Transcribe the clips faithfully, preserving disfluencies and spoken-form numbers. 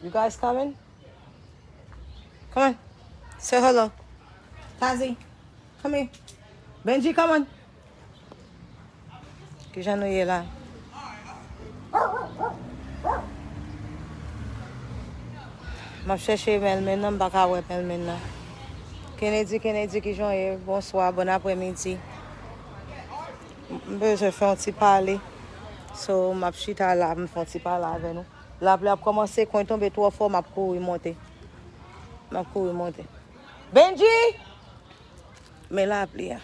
You guys coming? Come on. Say hello. Tazi, come here. Benji, come on. Kijan nou ye la? M ap chèche Melmin nan, m pa ka wè Melmin nan. Kennedy, Kennedy, kijan w ye? Bonswa, bon aprèmidi. M bezwen fè yon ti pale. So, m ap chita la, m fè yon ti pale avè nou. Lapli ap kòmanse, konn tonbe twò fò, m ap kouri monte. M ap kouri monte. Benji! Men lapli a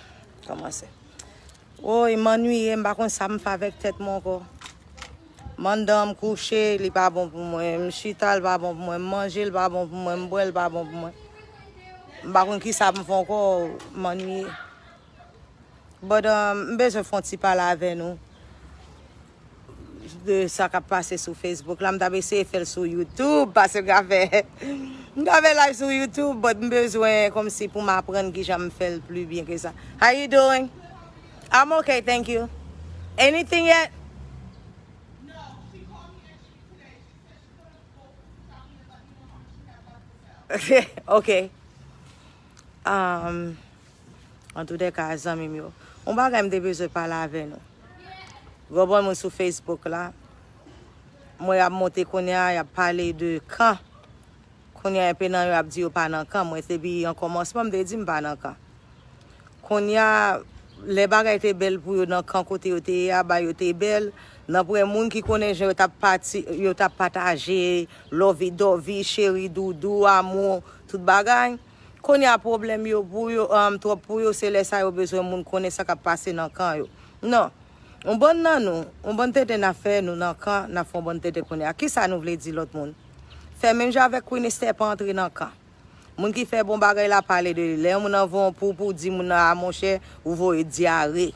kòmanse. Woy, m annuiye, m pa konn sa m fè avèk tèt mwen ankò. M anndan, m kouche, li pa bon pou mwen. M chita, li pa bon pou mwen. M manje, li pa bon pou mwen. M bwè, li pa bon pou mwen. M pa konn ki sa m fè ankò, m annuiye. But, um, m bezwen fè yon ti pale avè nou de sa k ap pase sou Facebook la. M t ap eseye fè l sou YouTube, paske m ka fè, m ka fè live sou YouTube, but m bezwen kòmsi pou m aprann kijan m fè l pli byen ke sa. How you doing? I'm okay, thank you. Anything yet? Okay. Um, antoudèka, zanmi m yo, yon bagay m te bezwen pale avè nou. Gwo bon moun sou Facebook la, mwen ap monte kounye a, y ap pale de kan. Kounye a, enpe nan yo ap di yo pa nan kan. Mwen, depi an kòmansman, m te di m pa nan kan. Kounye a, lè bagay te bèl pou yo nan kan kote yo te ye a, ba yo te bèl. Nan premye moun ki konnen jan yo t ap pati, yo t ap pataje lòvi dòvi, cheri doudou, amou, tout bagay. Kounye a, pwoblèm yo pou yo, um, twòp pou yo, se lè sa yo bezwen moun konnen sa k ap pase nan kan yo. Non. Yon bann nan nou, yon bann tenten n ap fè, nou nan kan, n ap fè yon bann tenten kounye a. Kisa nou vle di lòt moun? Fè menm jan avèk Queen Esther, pa antre nan kan. Moun ki fè bon bagay la, pale de li. Lè yon moun nan voye yon poupou, di moun nan, a monchè, ou voye dyare.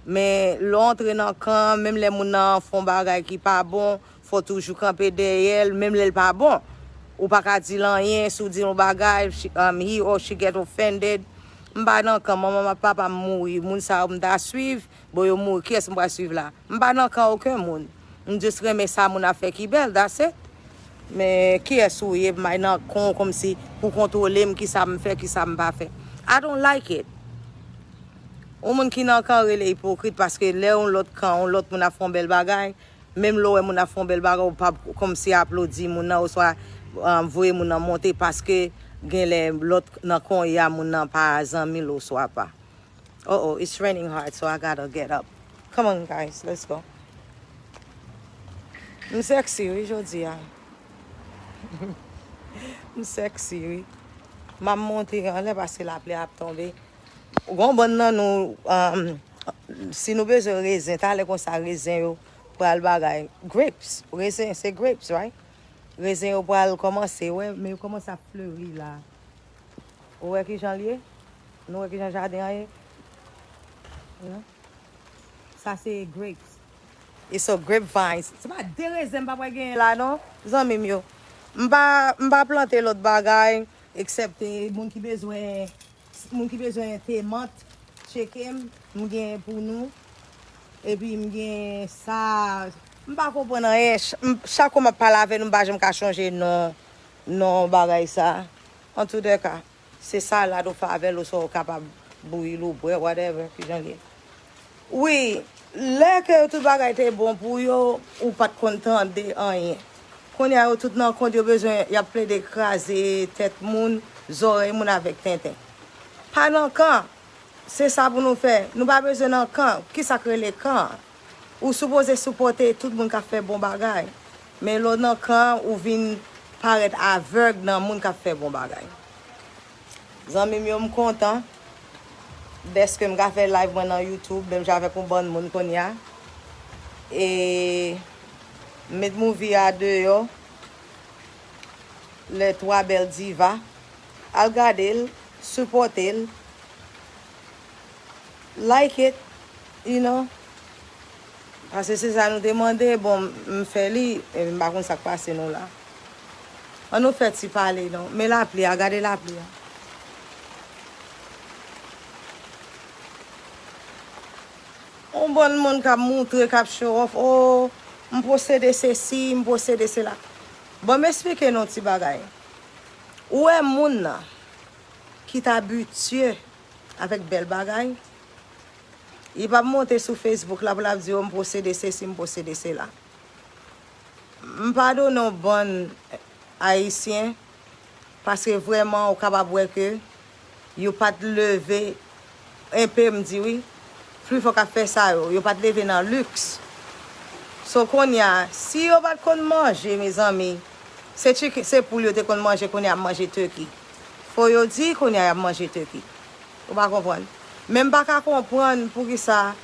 Men lè w antre nan kan, menm lè moun nan fè yon bagay ki pa bon, fò w toujou kanpe dèyè l, menm lè l pa bon. Ou pa ka di l anyen, si w di l yon bagay, she, um, he or she get offended. M pa nan kan, manman m ak papa m mouri, moun sa yo m ta swiv, bon, yo mouri, kiyès m pral swiv la? M pa nan kan okenn moun. M just renmen sa moun ap fè ki bèl, that's it. Men kiyès ou ye, m ay nan kan w kòmsi pou kontwole m, kisa m fè, kisa m pa fè. I don't like it. Yon moun ki nan kan rele ipokrit, paske lè yon lòt kan, yon lòt moun ap fè yon bèl bagay, menm lè w wè moun ap fè yon bèl bagay, ou p ap kòmsi aplodi moun nan, oswa, um, voye moun nan monte, paske gen lè lòt nan kan w ye a, moun nan pa zanmi l oswa pa. Oh, oh, it's raining hard, so I gotta get up. Come on, guys, let's go. M sexy, wi, jodi a. M sexy, wi. M ap monte anlè paske lapli ap tonbe. Gon bann nan nou, um, si nou bezwen rezen, talè konsa rezen yo pral bagay. Grapes, rezen, se grapes, right? Rezen yo pral kòmanse, wè, men yo kòmanse ap fleri la. Ou wè kijan l ye? Nou wè kijan jaden an ye? You know? Sa se grapes. It's a grapevines. Se pa de rezen m pa pral genyen la non, zanmi m yo. M pa, m pa plante lòt bagay, eksepte moun ki bezwen, moun ki bezwen te mant, tcheke m, m genyen pou nou. Epi m gen sa, m pa konprann anyen. Ch-, m, chak fwa m ap pale avè nou, m pa janm ka chonje non, non bagay sa. Antoudèka, se salad ou fè avè l, oswa ou kapab bouyi l ou bwè, whatever, kijan l ye. Wi, lè ke tout bagay te bon pou yo, ou pa t konn tande anyen. Kounye a, yo tout nan kont, yo bezwen, y ap plede kraze tèt moun, zòrèy moun avèk tenten. Pa nan kan. Se sa pou nou fè. Nou pa bezwen nan kan. Kisa k rele kan? Ou sipoze sipòte tout moun k ap fè bon bagay. Men lè w nan kan, ou vin parèt avèg nan moun k ap fè bon bagay. Zanmi m yo, m kontan dèske m ka fè live mwen nan YouTube, menm jan avèk yon bann moun kounye a. E m met movie a deyò. Les Trois Belles Divas. Al gade l, sipòte l, like it, you know. Paske se sa nou te mande, bon, m fè li, e m pa konn sa k pase nou la. Ann nou fè ti pale non. Men lapli a, gade lapli a. Yon bann moun k ap moutre, k ap show off, oh, m posede sesi, m posede sela. Bon, m eksplike nou ti bagay. Ou wè moun nan ki t abitye avèk bèl bagay, li p ap monte sou Facebook la pou l ap di, "Oh, m posede sesi, m posede sela." M padone yon bann Ayisyen, paske vrèman ou kapab wè ke yo pa t leve enpe, m di wi, plifò k ap fè sa yo, yo pa t leve nan liks. So, kounye a, si yo pa t konn manje, mezanmi, se chicken, se poul yo te konn manje, kounye a y ap manje turkey. Fò yo di kounye a y ap manje turkey. Ou pa konprann. Men m pa ka konprann poukisa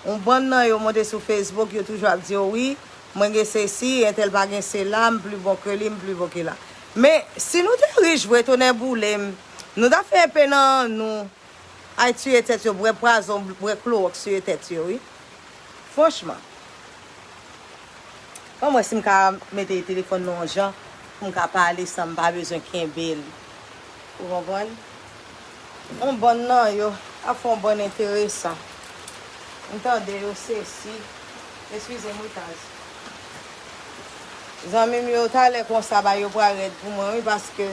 yon bann nan yo monte sou Facebook, yo toujou ap di, "Oh wi, mwen gen sesi, entèl pa gen sela, m pli bon ke li, m pli bon ke la." Men, si nou te rich vre, tonè boule m, nou t ap fè enpe nan nou, ay tiye tèt yo, bwè pwazon, bwè klowòks tiye tèt yo, wi. Franchman. Ban m wè si m ka mete telefòn nan yon jan pou m ka pale san m pa bezwen kenbe l. Ou konprann? Yon bann nan yo ap fè yon bann enteresan. M tande yo sesi. Eskize m, wi, Taz. Zanmi m yo, talè konsa, bagay yo pral rèd pou mwen, wi, paske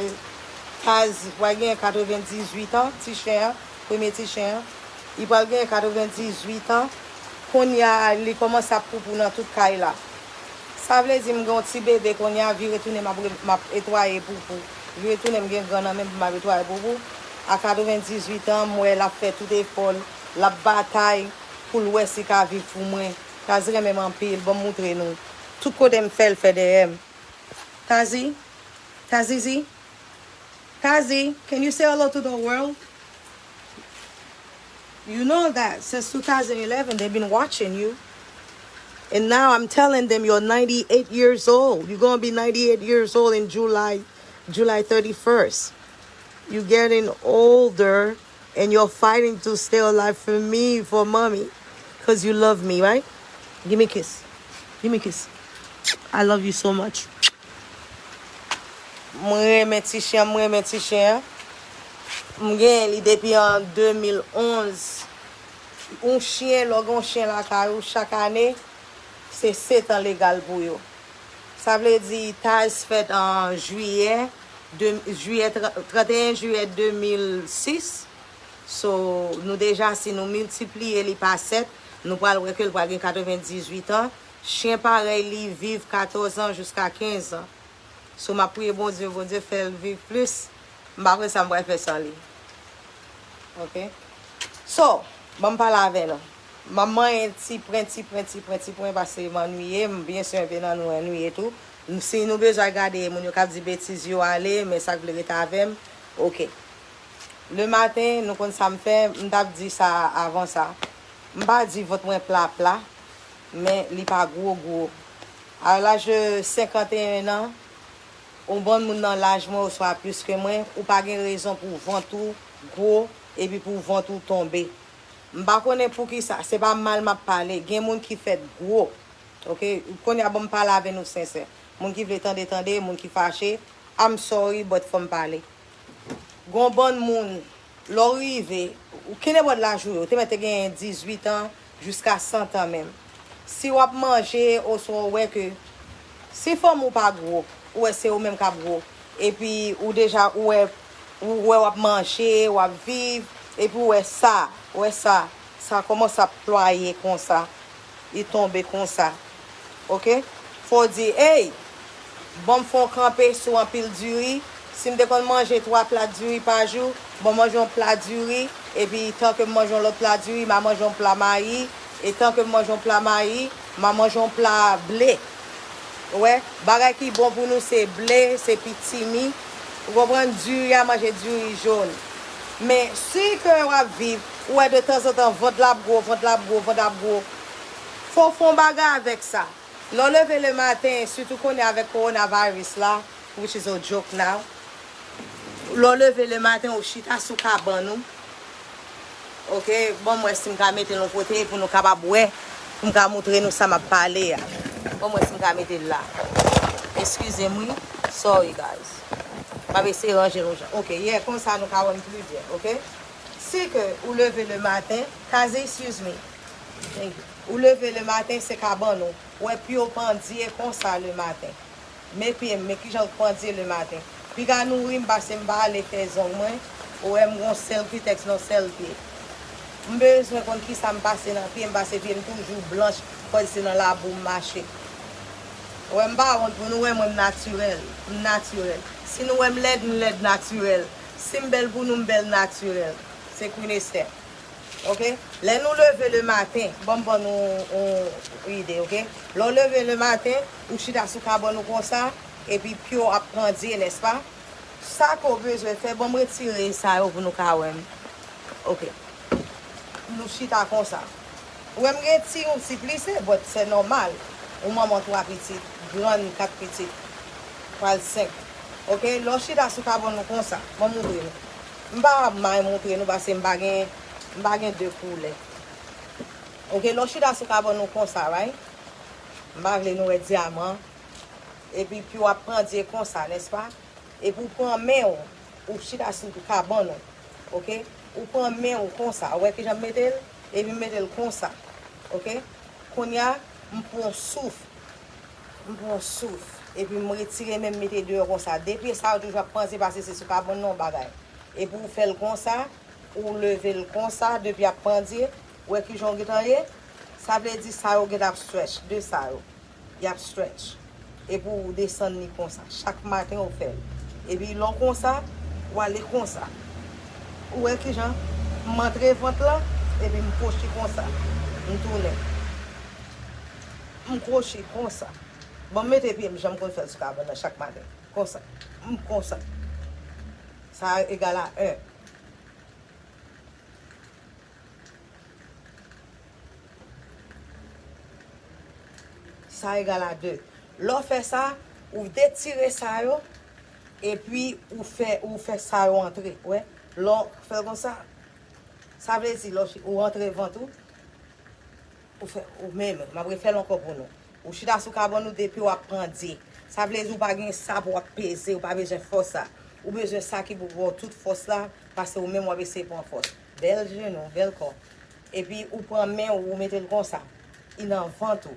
Taz pral gen katrevendizuit an, ti chen an, premye ti chen an. Li pral gen katrevendizuit an. Kounye a, li kòmanse ap poupou nan tout kay la. Sa vle di m gen yon ti bebe kounye a, vire tounen m ap re-, m ap etwaye poupou. Vire tounen m gen grann nan menm pou m ap etwaye poupou. A katrevendizuit an, m wè l ap fè tout efò l, l ap batay pou l wè si l ka viv pou mwen. Tazi renmen m anpil, ban m moutre nou. Tout kote m fè, l fè dèyè m. Tazi, Tazizi, Tazi, can you say hello to the world? You know that since two thousand eleven, they've been watching you. And now I'm telling them you're ninety-eight years old. You're going to be ninety-eight years old in July, July thirty-first. You're getting older and you're fighting to stay alive for me, for mommy. Because you love me, right? Give me a kiss. Give me a kiss. I love you so much. Mwen renmen ti chen, mwen renmen ti chen an. Mwen genyen li depi an de mil onz. Yon chen, lè w gen yon chen lakay ou, chak ane, se sèt an legal pou yo. Sa vle di, Taz fèt an jiyè, de, jiyè, trannteyen jiyè de mil sis. So, nou deja, si nou miltipliye li pa sèt, nou pral wè ke l pral gen katrevendizuit an. Chen parèy li viv katòz an jiska kenz an. So, m ap priye Bondye, Bondye fè l viv plis. M pa konn sa m pral fè san li. Oke? So, ban m pale avè nou. M ap manyen ti pwen, ti pwen, ti pwen, ti pwen, paske m annuiye. M byen si enpe nan nou annuiye tou. Si nou bezwen al gade moun yo k ap di betiz yo, ale, men sa k vle rete avè m, oke. Lematen, nou konn sa m fè, m t ap di sa avan sa. M pa di vant mwen pla pla, men li pa gwo gwo. A laj de senkanteyen an, yon bann moun nan laj mwen oswa plis ke mwen, ou pa gen rezon pou vant ou gwo epi pou vant ou tonbe. M pa konnen poukisa, se pa mal m ap pale. Gen moun ki fèt gwo. Oke? Kounye a, ban m pale avè nou sensè. Moun ki vle tande, tande, moun ki fache, I'm sorry, but fò m pale. Gon bann moun, lè w rive, ou kenenpòt laj ou ye, ou te mèt te genyen dizuit an jiska sant an menm. Si w ap manje, oswa w wè ke, si fanmi w pa gwo, ou wè se ou menm k ap gwo, epi ou deja, ou wè, ou wè w ap manje, w ap viv, epi ou wè sa, ou wè sa, sa kòmanse ap plwaye konsa. Li tonbe konsa. Oke? Fò w di, "Ey, ban m fè yon kanpe sou anpil diri. Si m te konn manje twa pla diri pa jou, ban m manje yon pla diri, epi tan ke m manje yon lòt pla diri, m a manje yon pla mayi, e tan ke m manje yon pla mayi, m a manje yon pla ble." Ou wè, bagay ki bon pou nou se ble, se pitimi. Ou konprann? Diri a, manje diri jòn. Men si ke w ap viv, ou wè de tanzantan vant la ap gwo, vant la ap gwo, vant la ap gwo. Fò w fè yon bagay avèk sa. Lè w leve lematen, sitou kounye a avèk coronavirus la, which is a joke now. Lè w leve lematen, ou chita sou kabann ou. Oke, ban m wè si m ka mete l yon kote pou nou kapab wè, pou m ka moutre nou sa m ap pale a. Ban m wè si m ka mete l la. Eskize m wi. Sorry, guys. M ap eseye ranje l yon jan. Oke, yeah, konsa nou ka wè m pli byen, oke? Si ke ou leve lematen, Tazi, excuse me. Thank you. Ou leve lematen, se kabann ou. Ou wè pye w pandye konsa lematen. Men pye m, men kijan l pandye lematen. Piga nouri m pase m pa ale fè zong mwen. Ou wè m gon sèl kwitèks nan sèl pye. M bezwen konn kisa m pase nan pye m, pase pye m toujou blanch, kòm se nan labou m mache. Ou wè m pa wont pou nou wè mwen m natirèl. M natirèl. Si nou wè m lèd, m lèd natirèl. Si m bèl pou nou, m bèl natirèl. Se Queen Esther. Oke? Lè nou leve lematen, ban m ban nou yon ide, oke? Lè w leve lematen, ou chita sou kabann ou konsa, epi pye w ap pandye, nèspa? Sa ke w bezwen fè, ban m retire sa yo pou nou ka wè m. Oke. Nou chita konsa. Ou wè m gen ti, yon ti plise, but se nòmal. Yon manman twa pitit, grann kat pitit, pral senk. Oke? Lè w chita sou kabann ou konsa, ban m moutre nou. M pa ap may moutre nou paske m pa gen, m pa gen de koulè. Oke, lè w chita sou kabann ou konsa, right? M pa vle nou wè dyaman. Epi pye w ap pandye konsa, nèspa? Epi w pran men w, ou chita sou kabann ou, oke? Ou pran men w konsa, ou wè kijan m mete l? Epi m mete l konsa, oke? Kounye a, m pran souf, m pran souf, epi m retire men m mete deyò konsa. De pye sa yo toujou ap pandye paske se sou kabann nan yon bagay. Epi w fè l konsa, ou leve l konsa, de pye ap pandye, ou wè kijan w gentan ye? Sa vle di sa yo gentan ap stretch, de sa yo. Y ap stretch. Epi w desann li konsa. Chak maten w fè l. Epi lè w konsa, w ale konsa. Ou wè kijan? M antre vant lan, epi m kwochi konsa. M tounen. M kwochi konsa. Bon, m mete pye m jan m konn fè l sou kabann nan chak maten. Konsa. M konsa. Sa egal a en. Sa egal a de. Lè w fè sa, ou detire sa yo, epi ou fè, ou fè sa yo antre. Wè, lè w fè l konsa, sa vle di lè w, ou antre vant ou, ou fè, ou menm, m ap refè l ankò pou nou. Ou chita sou kabann ou, de pye w ap pandye. Sa vle di ou pa gen sa pou w ap peze, ou pa bezwen fòs sa. Ou bezwen sa ki pou ba w tout fòs la, paske ou menm w ap eseye pran fòs. Bèl jenou, bèl kò. Epi ou pran men w, ou mete l konsa. Li nan vant ou.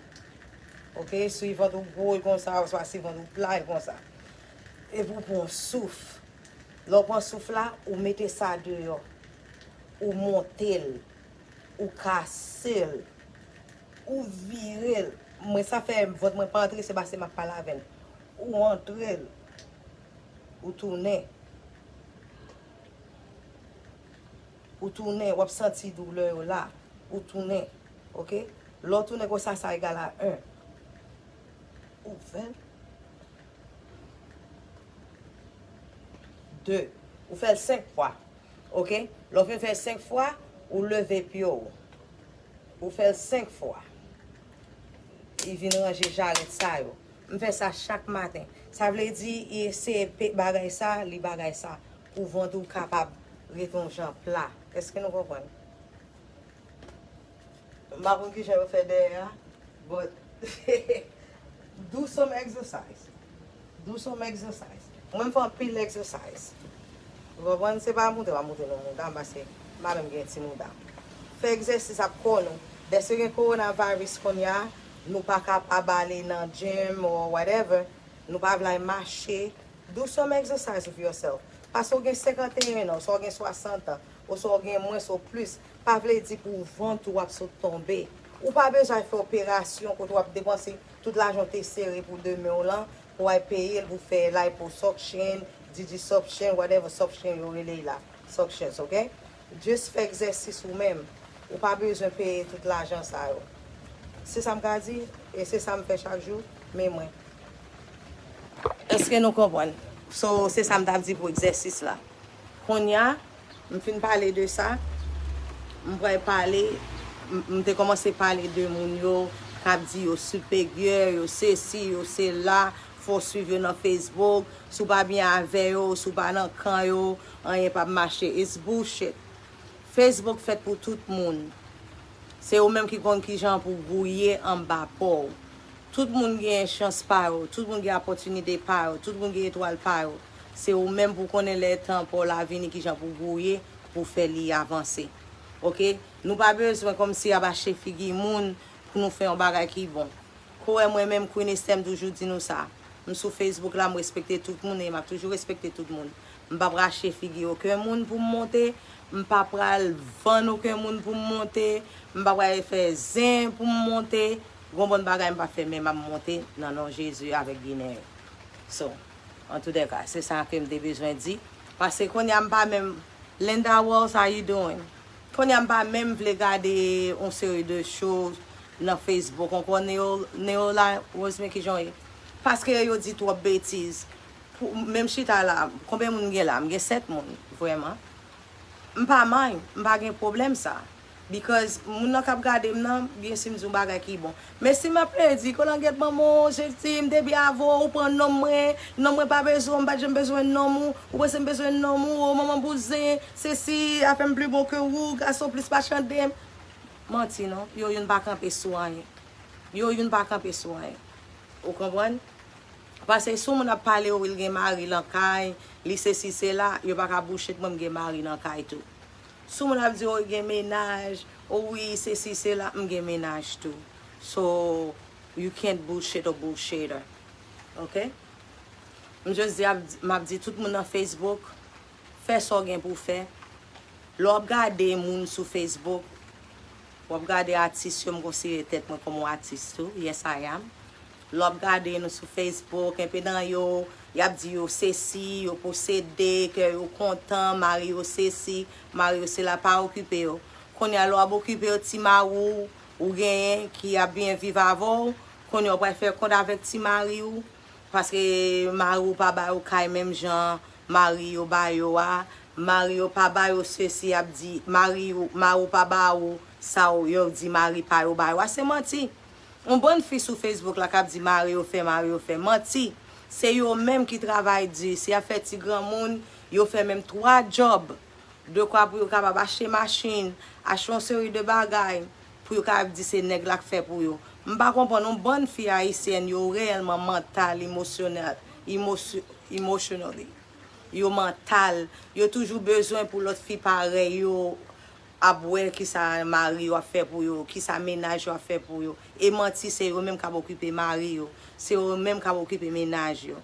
Oke, si vant ou gwo konsa, oswa si vant ou pla konsa. Epi ou pran souf. Lè w pran souf la, ou mete sa deyò. Ou monte l. Ou kase l. Ou vire l. Mwen sa fè vant mwen pa antre, se paske m ap pale avè l. Ou antre l. Ou tounen. Ou tounen, w ap santi doulè yo la. Ou tounen. Oke? Lè w tounen konsa, sa egal a en. Ou fè l. De. Ou fè l senk fwa. Oke? Lè w fin fè l senk fwa, ou leve pye w. Ou fè l senk fwa. Li vin ranje jarèt sa yo. M fè sa chak maten. Sa vle di, li eseye pe-, bagay sa, li bagay sa. Pou vant ou kapab ret yon jan pla. Èske nou konprann? M pa konn kijan yo fè dèyè a, but do some exercise. Do some exercise. Mwen, m fè anpil exercise. Ou konprann? Se pa montre, m ap montre nou mouda m, paske m pa menm gen ti mouda. Fè egzèsis ak kò nou. Dèske gen coronavirus kounye a, nou pa kapab ale nan gym or whatever. Nou pa vle al mache. Do some exercise with yourself. Paske w gen senkanteyen an, oswa w gen swasant an, oswa w gen mwens ou plis, pa vle di pou vant ou ap sot tonbe. Ou pa bezwen al fè operasyon kote w ap depanse tout lajan w te sere pou demen w lan, pou w al peye l pou fè liposuction, digisustion, whatever suction yo rele l la. Suctions, oke? Just fè egzèsis ou menm. Ou pa bezwen peye tout lajan sa yo. Se sa m ka di, e se sa m fè chak jou, men mwen. Èske nou konprann? So, se sa m t ap di pou egzèsis la. Kounye a, m fin pale de sa, m pral pale, m, m te kòmanse pale de moun yo k ap di yo siperyè, yo sesi, yo sela, fò w swiv yo nan Facebook, si w pa byen avè yo, si w pa nan kan yo, anyen p ap mache. It's bullshit. Facebook fèt pou tout moun. Se ou menm ki konn kijan pou gouye anba po w. Tout moun gen chans pa yo, tout moun gen opòtinite pa yo, tout moun gen etwal pa yo. Se ou menm pou konnen lè tan pa w la vini kijan pou gouye, pou fè li avanse. Oke? Nou pa bezwen kòmsi ap achte figi moun pou nou fè yon bagay ki bon. Kò w wè mwen menm Queen Esther m toujou di nou sa. M sou Facebook la, m respekte tout moun e m ap toujou respekte tout moun. M p ap rache figi okenn moun pou m monte. M pa pral vann okenn moun pou m monte. M pa pral fè zen pou m monte. Gon bann bagay m pa fè, men m ap monte nan non Jezi avèk Ginen yo. So, an tou dè ka, se sa ke m te bezwen di. Paske kounye a m pa menm, Linda Walls, how you doing? Kounye a m pa menm vle gade yon seri de show nan Facebook. Ankò Neo, Neo la, Rosemary, kijan w ye? Paske yo di twòp betiz. Pou, menm chita la, konbyen moun m gen la? M gen sèt moun, vrèman. M pa mind, m pa gen pwoblèm sa. Because moun nan k ap gade m nan, byen si m di yon bagay ki bon. Men si m ap pedi, kolangèt manman w, Jezi, m te byen avè w, ou pran nonm mwen, nonm mwen pa bezwen w, m pa t janm bezwen nonm ou, ou panse m bezwen nonm ou, o manman bouzen, sesi, afè m pli bon ke ou, gason plis pa chande m. Manti non, yo youn pa kanpe sou anyen. Yo youn pa kanpe sou anyen. Ou konprann? Paske si yon moun ap pale, o wi, l gen mari l an kay, li sesi, sela, yo pa ka bullshit mwen, m gen mari nan kay tou. Si yon moun ap di, o, l gen mennaj, o wi, sesi, sela, m gen mennaj tou. So, you can't bullshit a bullshitter. Ok? M just di, ap, m ap di tout moun nan Facebook, fè sa w gen pou w fè. Lè w ap gade moun sou Facebook, w ap gade atis yo, m konsidere tèt mwen kòm yon atis tou. Yes, I am. Lè w ap gade nou sou Facebook, enpe nan yo, y ap di yo sesi, yo posede, kè yo kontan, mari yo sesi, mari yo sela, pa okipe yo. Kounye a, lè w ap okipe yo, ti mari w, ou genyen ki ap byen viv avè w, kounye a, w pral fè kont avèk ti mari w, paske mari w pa ba yo kay menm jan mari yo ba yo a, mari yo pa ba yo sesi, y ap di, mari yo, mari w pa ba ou sa w, yo di mari pa yo ba yo a, se manti. Yon bann fi sou Facebook la k ap di mari yo fè, mari yo fè. Manti. Se yo menm ki travay di. Si y ap fè ti granmoun, yo fè menm twa djòb. Dekwa pou yo kapab achte machin, achte yon seri de bagay, pou yo kapab di se nèg la k fè pou yo. M pa konprann, yon bann fi ayisyèn, yo reyèlman mantal, emosyonèl, emosyo-, emotionally. Yo mantal. Yo toujou bezwen pou lòt fi parèy yo ap wè kisa mari yo ap fè pou yo, kisa mennaj yo ap fè pou yo. E manti, se yo menm k ap okipe mari yo. Se yo menm k ap okipe mennaj yo.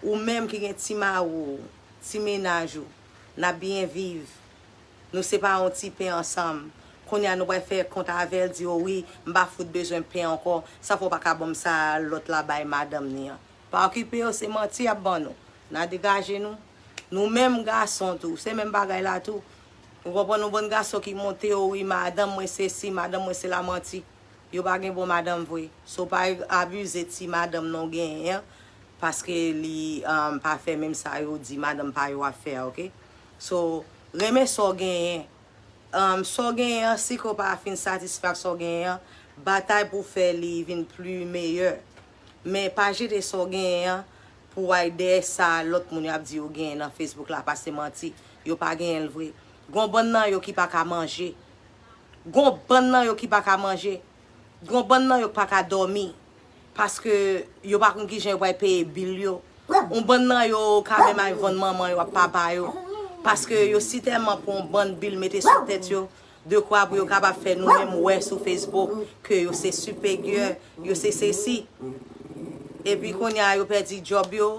Ou menm ki gen ti mari w, ti mennaj ou, n ap byen viv. Nou se pa yon ti pen ansanm. Kounye a nou pral fè kont avè l, di, o wi, m pa fout bezwen pen ankò. Sa fè w pa ka ban m sa lòt la bay madanm ni an? Pa okipe yo, se manti y ap ban nou. N a degaje nou. Nou menm gason tou, se menm bagay la tou. Ou konprann, yon bann gason ki monte, o wi, madanm mwen sesi, madanm mwen sela, manti. Yo pa gen bon madanm vre. So pa abize ti madanm non genyen an, paske li, um, pa fè menm sa yo di madanm pa yo ap fè a, ok? So, renmen sa w genyen. Um, sa w genyen an, si ke w pa fin satisfè ak sa w genyen an, batay pou w fè li vin pli meyè. Men pa jete sa w genyen an pou w al dèyè sa lòt moun yo ap di yo genyen nan Facebook la, paske manti. Yo pa genyen l vre. Gon bann nan yo ki pa ka manje. Gon bann nan yo ki pa ka manje. Gon bann nan yo ki pa ka dòmi. Paske yo pa konn kijan yo pral peye bil yo. Yon bann nan yo ka menm al vann manman yo ak papa yo. Paske yo si tèlman pran yon bann bil mete sou tèt yo, dekwa pou yo kapab fè nou menm wè sou Facebook ke yo se siperyè, yo se sesi. Epi kounye a yo pèdi djòb yo,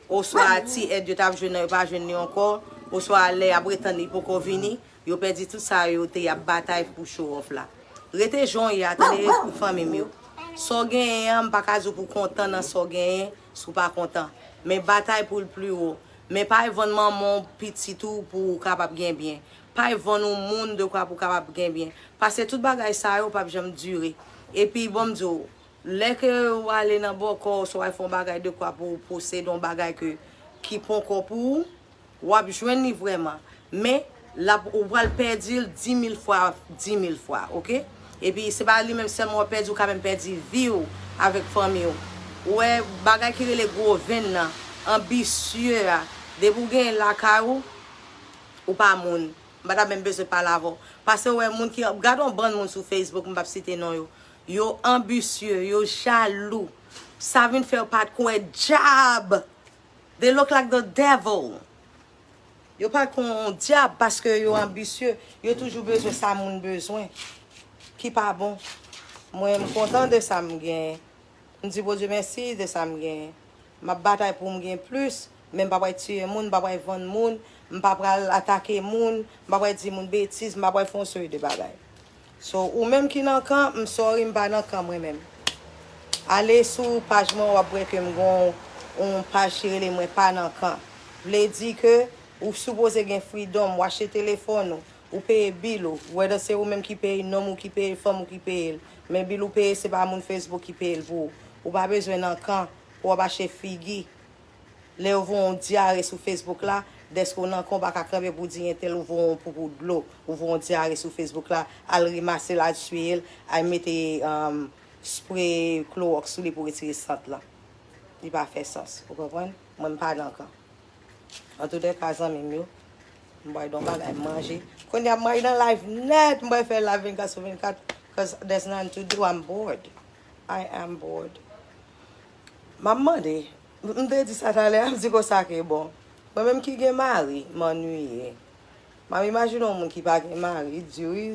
oswa ti èd yo t ap jwenn nan yo pa jwenn li ankò, oswa lè y ap ret tann li poko vini, yo pèdi tout sa yo te y ap batay pou show off la. Rete jan w ye a, tande fanmi m yo. Sa w genyen an, m pa ka di w pou w kontan nan sa w genyen, si w pa kontan. Men batay pou l pi wo. Men pa al vann manman w pitit ou pou w kapab gen byen. Pa al vann yon moun dekwa pou w kapab gen byen. Paske tout bagay sa yo p ap janm dire. Epi, bon, m di w, lè ke w ale nan bòkò, oswa w al fè yon bagay dekwa pou w posede yon bagay ke, ki poko pou ou, w ap jwenn li vrèman. Men, l ap, ou pral pèdi l dimil fwa, dimil fwa, ok? Epi, se pa li menm sèlman w ap pèdi, ou ka menm pèdi vi w avèk fanmi w. Ou wè, bagay ki rele gwo venn nan, anbisye a, depi w genyen lakay ou, ou pa moun. M pa ta menm bezwen pale avè w. Paske w wè moun ki, gade yon bann moun sou Facebook, m p ap site non yo. Yo anbisye, yo jalou. Sa vin fè yo pa t konn wè dyab. They look like the devil. Yo pa t konn wè dyab paske yo anbisye. Yo toujou bezwen sa moun bezwen. Ki pa bon. Mwen, m kontan de sa m genyen. M di Bondye mèsi de sa m genyen. M ap batay pou m gen plis, men m pa pral tiye moun, m pa pral vann moun, m pa pral atake moun, m pa pral di moun betiz, m pa pral fè yon seri de bagay. So, ou menm ki nan kan, m sorry, m pa nan kan mwen menm. Ale sou paj mwen, w ap wè ke m gon yon paj ki rele Mwen pa nan kan. Vle di ke ou sipoze gen freedom, w achte telefòn ou, ou peye bil ou, whether se ou menm ki peye nonm ou ki peye fanm ou ki peye l. Men bil ou peye, se pa moun Facebook ki peye l pou ou. Ou pa bezwen nan kan pou w ap achte figi. Lè yo voye yon dyare sou Facebook la, dèske w nan kan w pa ka kanpe pou w di entèl ou voye yon poupou dlo, ou voye yon dyare sou Facebook la, al remase l, al siye l, al mete um, spre klowòks sou li pou retire sant lan. Li pa fè sans, ou konprann? Mwen m pa nan kan. Antoulèka, zanmi m yo, m bay don bagay manje. Kounye a m bay nan live nèt, m bay fè live vennkat sou vennkat, cause there's nothing to do, I'm bored. I am bored. M ap mande, m te di sa talè a, m di konsa ke bon, mwen menm ki gen mari, m annuiye. M ap imajine yon moun ki pa gen mari, di wi,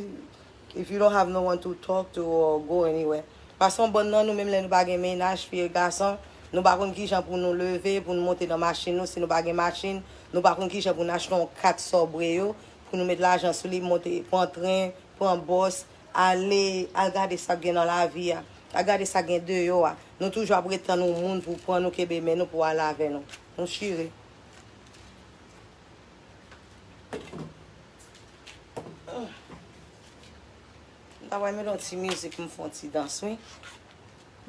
if you don't have no one to talk to or go anywhere. Paske yon bann nan nou, menm lè nou pa gen mennaj, fi e gason, nou pa konn kijan pou nou leve, pou nou monte nan machin nou, si nou pa gen machin, nou pa konn kijan pou nou achte yon kat sobre yo, pou nou met lajan sou li, monte, pran tren, pran bòs, ale, al gade sa k gen nan lavi a, al gade sa k gen deyò a. Nou toujou ap ret tann yon moun pou pran nou, kenbe men nou, pou ale avè nou. Nou chire. M ta pral mete yon ti mizik, m fè yon ti dans, wi.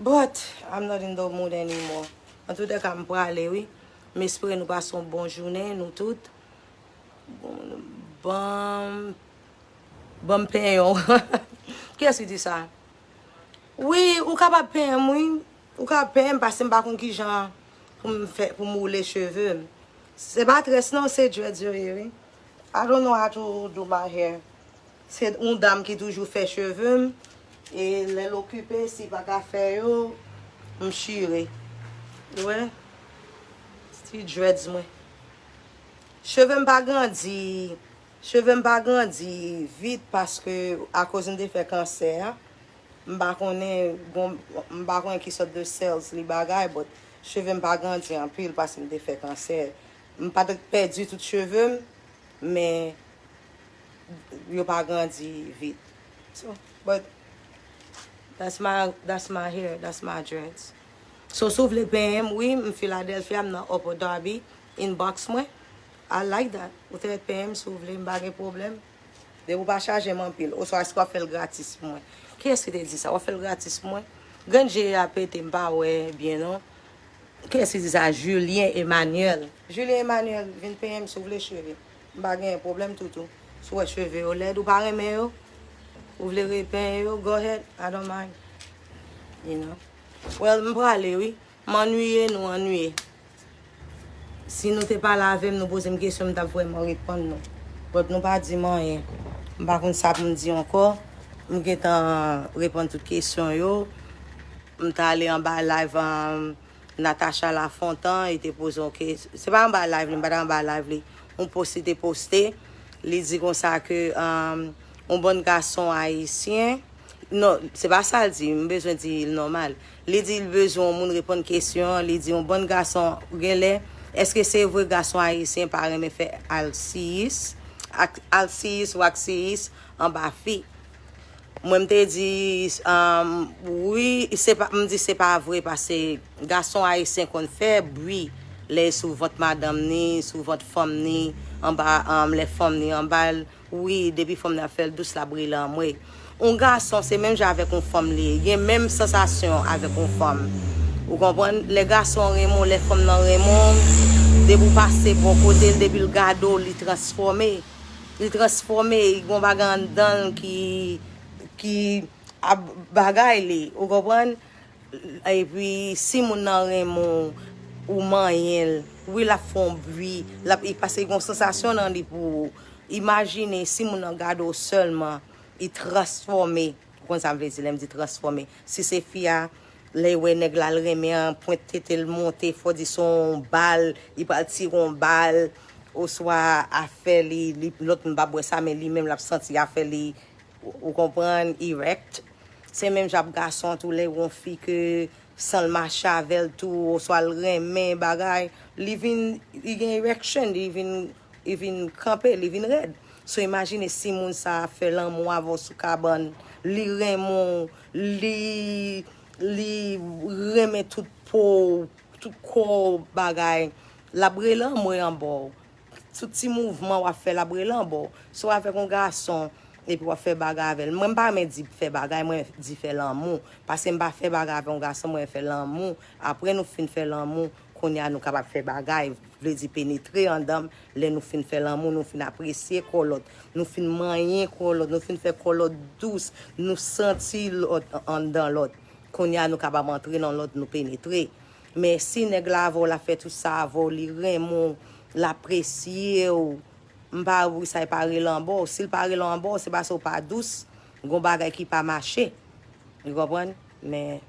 But I'm not in the mood anymore. Antoulèka, m prale, wi. M espere nou pase yon bon jounen, nou tout. Bon, ban m, ban m penyen w. Kiyès ki di sa? Wi, ou kapab penyen m, wi. Ou ka penyen m, paske m pa konn kijan pou m fè, pou m woule cheve m. Se pa très non, se dreads yo ye, wi. I don't know how to do my hair. Se yon dam ki toujou fè cheve m, e lè l okipe, si l pa ka fè yo, m chire. Ou wè? Ti dreads mwen. Cheve m pa grandi, cheve m pa grandi vit paske akoz m te fè kansè a, m pa konnen, bon, m pa konnen ki sòt de cells li bagay, but cheve m pa grandi anpil paske m te fè kansè. M pa t pèdi tout cheve m, men yo pa grandi vit. So, but that's my, that's my hair, that's my dreads. So, si w vle penyen m, wi, m Philadelphia, m nan Upper Darby, inbox mwen. I like that. Ou te ret penyen m, si w vle, m pa gen pwoblèm. Depi w pa chaje m anpil. Oswa èske w ap fè l gratis pou mwen? Kiyès ki te di sa? W ap fè l gratis pou mwen? Grenn je a pete, m pa wè byen, non. Kiyès ki di sa? Julien Emmanuel. Julien Emmanuel, vin penyen m si w vle, cheri. M pa gen pwoblèm toutou. Si w wè cheve yo lèd, ou pa renmen yo, ou vle repenyen yo, go ahead, I don't mind. You know? Well, m prale, wi. M annuiye, nou annuiye. Si nou te pale avè m, nou poze m kesyon, m t ap vrèman reponn nou. But nou pa di m anyen. M pa konn sa pou m di ankò. M gentan reponn tout kesyon yo. M t ale anba live, um, Natacha Lafontant, li te poze yon kesyon. Se pa anba live li, m pa t anba live li. Yon post li te poste. Li di konsa ke, um, yon bann gason ayisyen, non, se pa sa l di, m bezwen di l nòmal. Li di l bezwen yon moun reponn kesyon an, li di yon bann gason genlè, èske se vre gason ayisyen pa renmen fè alsiyis, ak, alsiyis ou aksiyis anba fi? Mwen m te di, um, wi, se pa, m di se pa vre paske gason ayisyen konn fè bri lè sou vant madanm ni, sou vant fanm ni, anba, um, lè fanm ni anba l. Wi, depi fanm nan ap fè l dous, l ap rele anmwe. Yon gason, se menm jan avèk yon fanm li ye. Gen menm sansasyon avèk yon fanm. Ou konprann? Lè gason an renmen w, lè fanm nan renmen w, depi w pase bò kote l, depi l gade w, li transfòme. Li transfòme, li gon bagay anndan l ki, ki ap bagay li. Ou konprann? Epi, si moun nan renmen w, ou manyen l, wi, l ap fè yon bri, l ap, li pase gon sansasyon nan li pou ou. Imajine si moun nan gade w sèlman, li transfòme. Ou konn sa m vle di lè m di transfòme. Si se fi a, lè l wè nèg la l renmen an, pwent tete l monte, fò di se yon bal, li pral tire yon bal, oswa afè li, li, lòt moun p ap wè sa, men li menm l ap santi afè li, ou, ou konprann, erect. Se menm jan ap gason tou, lè yon fi ke san l mache avè l tou, oswa l renmen bagay, li vin, li gen erection, li vin, li vin kanpe, li vin rèd. So, imajine si moun sa a fè lanmou avè w sou kabann, li renmen w, li, li renmen tout po w, tout kò w, bagay, l ap rele anmwe anba w. Tout ti mouvman w ap fè, l ap rele anba w. Si w avèk yon gason, epi w ap fè bagay avè l. Mwen, m pa renmen di fè bagay, mwen di fè lanmou. Paske m pa fè bagay avè yon gason, mwen fè lanmou. Apre nou fin fè lanmou, kounye a nou kapab fè bagay, vle di penetre anndan m. Lè nou fin fè lanmou, nou fin apresye kò lòt, nou fin manyen kò lòt, nou fin fè kò lòt dous, nou santi lòt anndan lòt. Kounye a nou kapab antre nan lòt, nou penetre. Men si nèg la avè w, l ap fè tout sa avè w, li renmen w, l apresye w, m pa wè poukisa l pa rele anba w. Si l pa rele anba w, se paske w pa dous, gon bagay ki pa mache. Ou konprann? Men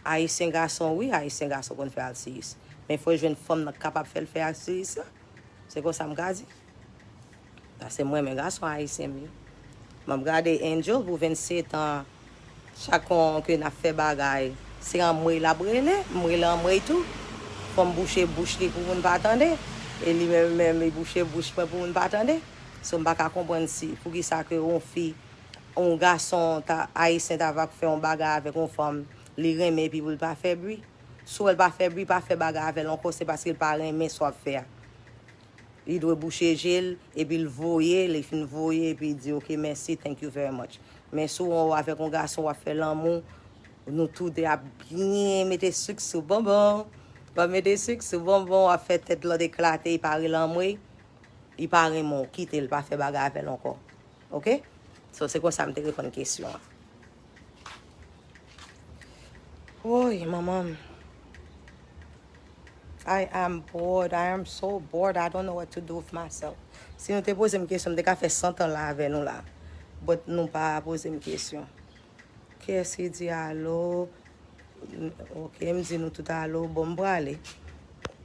Ayisyen gason, wi, Ayisyen gason konn fè alsiyis. Men fò l jwenn fanm nan k kapab fè l fè alsiyis la. Se konsa m ka di. Paske mwen renmen gason ayisyen m ye. M ap gade Angel pou vennsetan. Chak kon ke n ap fè bagay, se anmwey l ap rele, m rele anmwey tou. Fò m bouche bouch li pou moun pa tande. E li menm, menm, li bouche bouch mwen pou moun pa tande. So, m pa ka konprann si, poukisa ke yon fi, yon gason ta, ayisyen ta va fè yon bagay avèk yon fanm, li renmen epi pou l pa fè bri. Si w wè l pa fè bri, pa fè bagay avè l ankò, se paske l pa renmen sa w ap fè a. Li dwe bouche je l, epi l voye, li fin voye, epi l di, "Ok, mèsi, thank you very much." Men si w wè w avèk yon gason, w ap fè lanmou, nou tou de ap byen mete sik sou bonbon. W ap mete sik sou bonbon, w ap fè tèt lòt eklate, li pa rele anmwey, li pa renmen w, kite l, pa fè bagay avè l ankò. Ok? So, se konsa m te reponn kesyon an. Woy, manman m. I am bored. I am so bored. I don't know what to do with myself. Si nou te poze m kesyon, m te ka fè san tan la avè nou la. But nou pa poze m kesyon. Kiyès ki di alo? Ok, m di nou tout alo. Bon, m prale.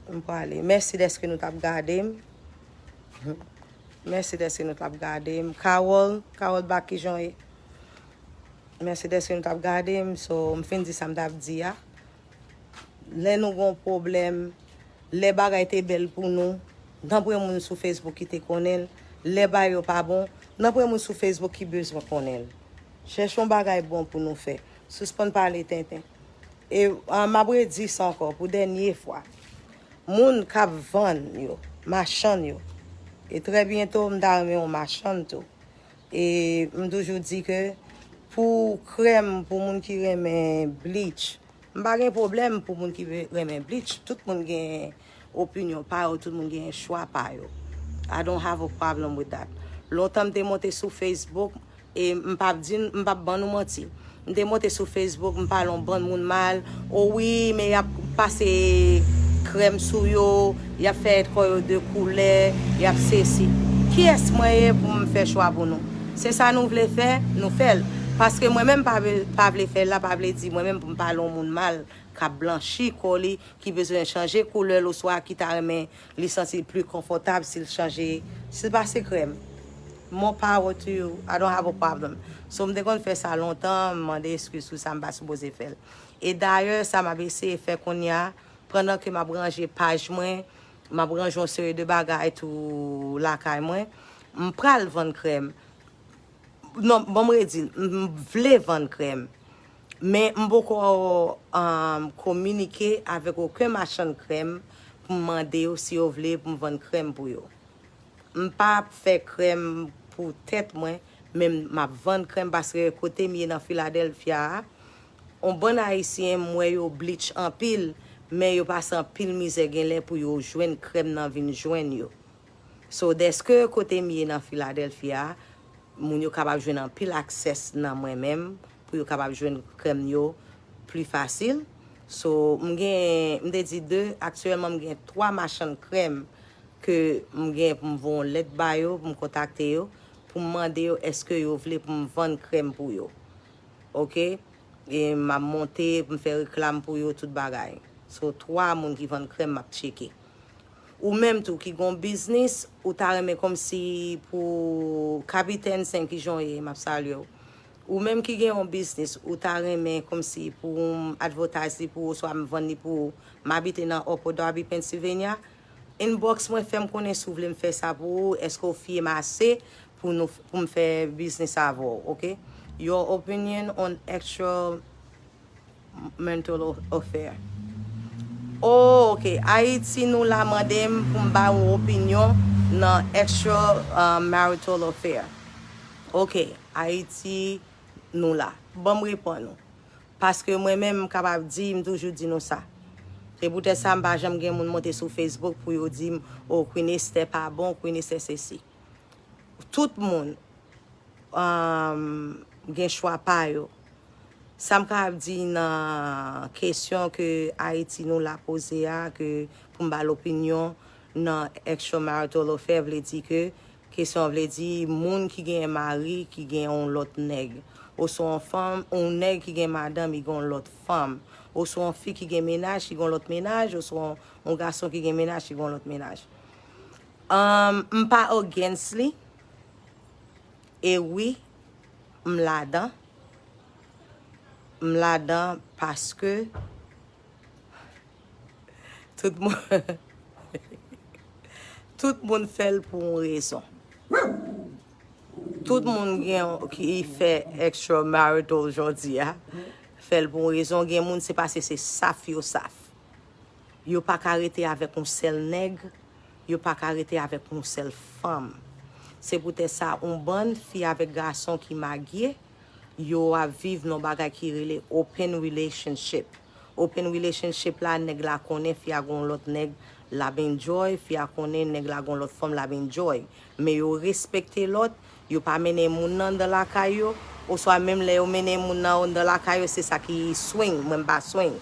M prale. Mèsi dèske nou t ap gade m. Mèsi dèske nou t ap gade m. Carol, Carol Bak, kijan w ye? Mèsi dèske nou t ap gade m. So, m fin di sa m t ap di a. Lè nou gon pwoblèm, lè bagay te bèl pou nou, nanpwen moun sou Facebook ki te konnen l. Lè bagay yo pa bon, nanpwen moun sou Facebook ki bezwen konnen l. Chèche yon bagay bon pou nou fè. Sispann pale tenten. E, ah, m ap redi sa ankò pou dènye fwa. Moun k ap vann yo, machann yo. E trè byento, m ta renmen yon machann tou. E m toujou di ke pou krèm, pou moun ki renmen bleach, m pa gen pwoblèm pou moun ki ve-, renmen bleach. Tout moun gen opinyon pa yo, tout moun gen chwa pa yo. I don't have a problem with that. Lontan m te monte sou Facebook, e m p ap di, m p ap ban nou manti. M te monte sou Facebook, m pale yon bann moun mal. O wi, men y ap pase krèm sou yo, y ap fè kò yo de koulè, y ap sesi. Kiyès mwen ye pou m fè chwa pou nou? Se sa nou vle fè, nou fè l. Paske mwen menm pa vle, pa vle fè l la, pa vle di mwen menm pou m pale yon moun mal k ap blanchi kò li, ki bezwen chanje koulè l, oswa ki ta renmen li santi l pli konfòtab si l chanje, si l pase krèm. More power to you. I don't have a problem. So, m te konn fè sa lontan, m mande eskiz pou sa, m pa sipoze fè l. E dayè, sa m ap eseye fè kounye a, pandan ke m ap ranje paj mwen, m ap ranje yon seri de bagay tou lakay mwen, m pral vann krèm. Non, bon, m redi l, m vle vann krèm. Men m poko, um, kominike avèk okenn machann krèm pou m mande yo si yo vle pou m vann krèm pou yo. M pa ap fè krèm pou tèt mwen, men m ap vann krèm paske kote m ye nan Filadèlfya a, yon bann Ayisyen m wè yo bleach anpil, men yo pase anpil mizè genlè pou yo jwenn krèm nan vin jwenn yo. So, dèske kote m ye nan Filadèlfya a, moun yo kapab jwenn anpil access nan mwen menm, pou yo kapab jwenn krèm yo pli fasil. So, m gen, m te di de, aktyèlman m gen twa machann krèm ke m gen pou m voye yon lèt ba yo, pou m kontakte yo, pou m mande yo èske yo vle pou m vann krèm pou yo. Ok? E m ap monte, pou m fè reklam pou yo, tout bagay. So, twa moun ki vann krèm, m ap tcheke. Ou menm tou ki gon biznis, ou ta renmen kòmsi pou Kapitèn Sen, kijan w ye, m ap salye w. Ou menm ki gen yon biznis, ou ta renmen kòmsi pou m advertise li pou ou, oswa m vann li pou ou, m abite nan Upper Darby, Pennsylvania, inbox mwen, fè m konnen si w vle m fè sa pou ou, èske w fiye m ase pou nou, pou m fè biznis avè w, oke? Your opinion on extra marital affair. Oh, ok. Ayiti nou la mande m pou m ba yon opinyon nan extra uh, marital affair. Ok, Ayiti nou la. Ban m reponn ou. Paske mwen menm m kapab di, m toujou di nou sa. Se poutèt sa m pa janm gen moun monte sou Facebook pou yo di m, oh, Queen Esther pa bon, Queen Esther sesi. Tout moun um, gen chwa pa yo. Sa m kapab di nan kesyon ke Ayiti nou la poze a, ke pou m ba l opinyon nan extramarital affair, vle di ke kesyon vle di moun ki gen mari ki gen yon lòt nèg, oswa yon fanm, yon nèg ki gen madanm, li gen yon lòt fanm, oswa yon fi ki gen mennaj ki gen yon lòt mennaj, oswa yon, yon gason ki gen mennaj ki gen yon lòt mennaj. Um, m pa against li. E wi, m ladan. M ladan paske tout moun, tout moun fè l pou yon rezon. Tout moun gen ki fè extramarital jodi a, fè l pou yon rezon. Gen moun se paske se saf yo saf. Yo pa ka rete avèk yon sèl nèg, yo pa ka rete avèk yon sèl fanm. Se poutèt sa, yon bann fi avèk gason ki magye, yo ap viv nan bagay ki rele open relationship. Open relationship la, nèg la konnen fi a gon lòt nèg, l ap enjoy, fi a konnen nèg la gon lòt fanm, l ap enjoy. Men yo respekte lòt, yo pa mennen moun nan anndan lakay yo, oswa menm lè yo mennen moun nan anndan lakay yo, se sa ki swing, mwen m pa swing.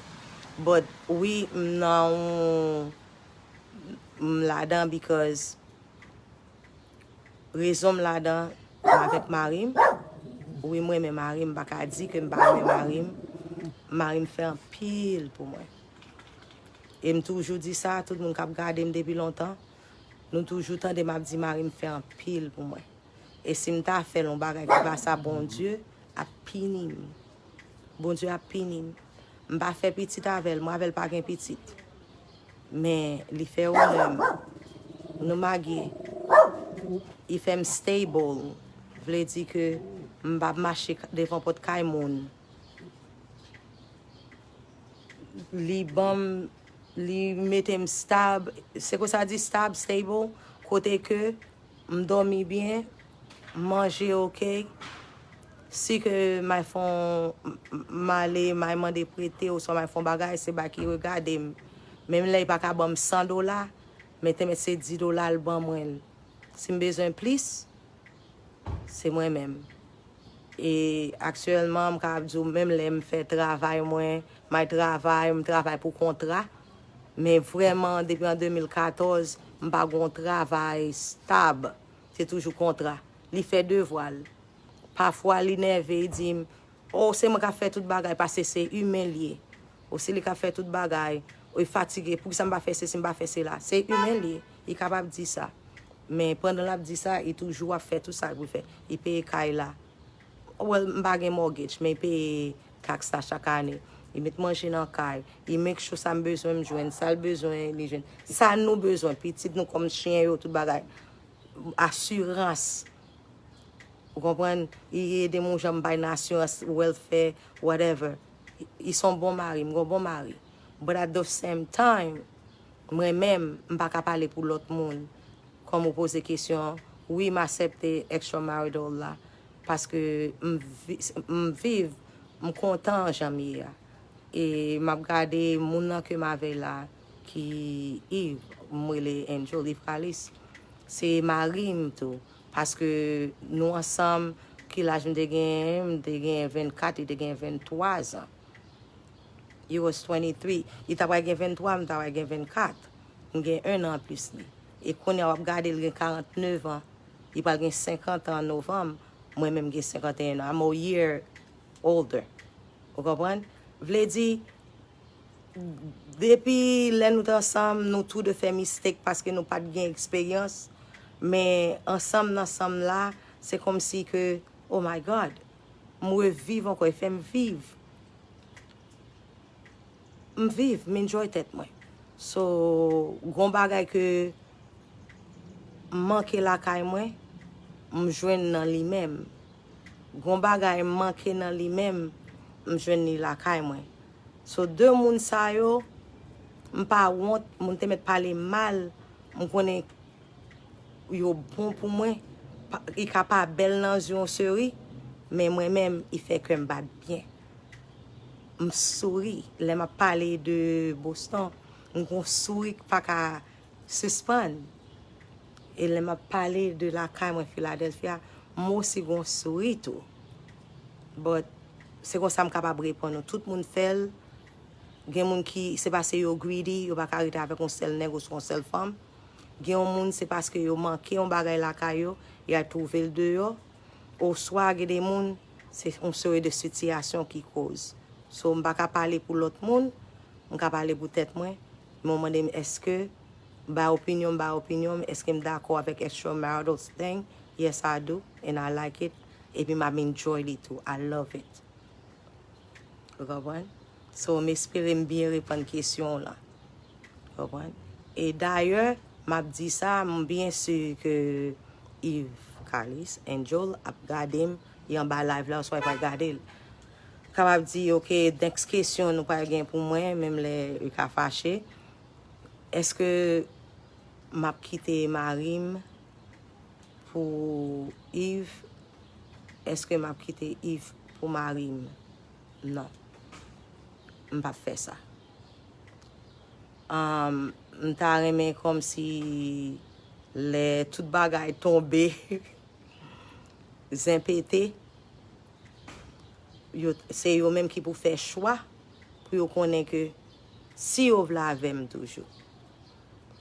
But wi, m nan yon, m ladan because rezon m ladan, m avèk mari m. Wi, m renmen mari m, m pa ka di ke m pa renmen mari m. Mari m fè anpil pou mwen. E m toujou di sa, tout moun k ap gade m depi lontan, nou toujou tande m ap di mari m fè anpil pou mwen. E si m ta fè l yon bagay ki pa sa, Bondye ap pini m. Bondye ap pini m. M pa fè pitit avè l, mwen avè l pa gen pitit. Men li fè onè m. Nou magye. Li fè m stable. Vle di ke m p ap mache devan pòt kay moun. Li ban m, li mete m stab, se konsa di stab, stable, kote ke m dòmi byen, m manje oke. Si ke m al fè yon, m ale, m al mande prete oswa m al fè yon bagay, se bagay ki regade m. Menm lè li pa ka ban m san dola, men te mèt se dis dola l ban mwen l. Si m bezwen plis, se mwen menm. E aktyèlman, m kapab di w, menm lè m fè travay mwen, m al travay, m travay pou kontra. Men vrèman, depi an de mil katòz, m pa gon travay stab. Se toujou kontra. Li fè devwa l. Pafwa, li nève, li di m, oh, se mwen k ap fè tout bagay, paske se imen l ye. Ou se li k ap fè tout bagay, ou fatige, poukisa m pa fè sesi, m pa fè sela? Se imen l ye, li kapab di sa. Men pandan l ap di sa, li toujou ap fè tout sa pou l fè. Li peye kay la. Well, m pa gen mortgage, men li peye tax la chak ane. Li met manje nan kay. Li make sure sa m bezwen, m jwenn. Sa l bezwen, li jwenn. Sa nou bezwen, pitit nou kòm chen yo, tout bagay. Asirans. Ou konprann? Li ede m yon jan, m bay nan asirans, welfare, whatever. Li se yon bon mari, m gon bon mari. But at the same time, mwen menm, m pa ka pale pou lòt moun. Kòm ou poze kesyon, wi, m aksepte extramarital la. Paske m vi-, m viv, m kontan jan m ye a. E m ap gade moun nan ke m avè la, ki Yves, m rele Angel, Yves Kalis. Se mari m tou. Paske nou ansanm, ki laj m te genyen? M te genyen vennkat, li te genyen venntwa zan. He was twenty-three. Li ta pral gen venntwa, m ta pral gen vennkat. M gen en an plis li. E kounye a w ap gade, l gen karannnev an. Li pral gen senkant an an novanm. Mwen menm gen senkanteyen an. I'm a year older. Ou konprann? Vle di, depi lè nou t ansanm, nou tou de fè mistake paske nou pa t gen eksperyans. Men ansanm nan sanm la, se kòmsi ke, oh my God, M reviv ankò, e fè m viv. M viv, m enjoy tèt mwen. So, gon bagay ke m manke lakay mwen, m jwenn nan li menm. Gon bagay m manke nan li menm, m jwenn li lakay mwen. So, de moun sa yo, m pa wont, moun te mèt pale mal, m konnen yo bon pou mwen. Pa- Li ka pa bèl nan zye yon seri, men mwen menm, li fè kè m bat byen. M souri. Lè m ap pale de Boston, m gon souri k pa ka sispann. E lè m ap pale de lakay mwen, Philadelphia, m osi gon souri tou. But se konsa m kapab reponn nou. Tout moun fè l. Gen moun ki, se paske yo greedy, yo pa ka rete avèk yon sèl nèg oswa yon sèl fanm. Gen yon moun, se paske yo manke yon bagay lakay yo, y al twouve l deyò. Oswa gen de moun, se yon seri de sitiyasyon ki koz. So, m pa ka pale pou lòt moun, m ka pale pou tèt mwen. Men w mande m èske, bay opinyon m, bay opinyon m, èske m dakò avèk extramarital thing? Yes, I do, and I like it. Epi m ap enjoy li tou. I love it. Ou konprann? So, m espere m byen reponn kesyon w lan. Ou konprann? E dayè, m ap di sa, m byen si ke Yves Calis, Angel, ap gade m, li anba live la, oswa li pral gade l. Kapab di, ok, next kesyon nou pral gen pou mwen, menm lè li ka fache. Èske m ap kite mari m pou Yves? Èske m ap kite Yves pou mari m? Non. M p ap fè sa. Um, m ta renmen kòmsi lè tout bagay tonbe, zen pete, yo, se yo menm ki pou fè chwa pou yo konnen ke si yo vle avè m toujou.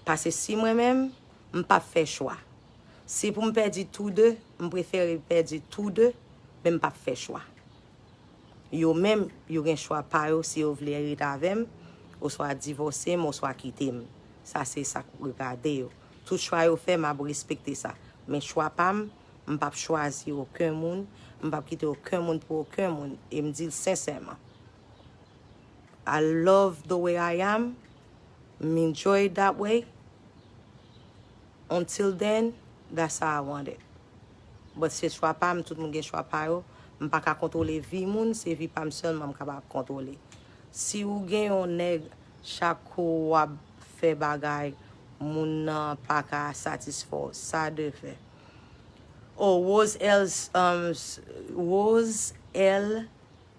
Paske si mwen menm, m p ap fè chwa. Si pou m pèdi tou de, m prefere pèdi tou de, men m p ap fè chwa. Yo menm, yo gen chwa pa yo si yo vle ret avè m, oswa divòse m, oswa kite m. Sa se sa k regade yo. Tout chwa yo fè, m ap respekte sa. Men chwa pa m, m p ap chwazi okenn moun, m p ap kite okenn moun pou okenn moun. E m di l sensèman. I love the way I am. M enjoy it that way. Until then, that's how I want it. But se chwa pa m, tout moun gen chwa pa yo. M pa ka kontwole vi moun, se vi pa m sèlman m kapab kontwole. Si ou gen yon nèg, chak kou w ap fè bagay, moun nan pa ka satisfè w, sa de fè. Oh, Rose L, um, Rose L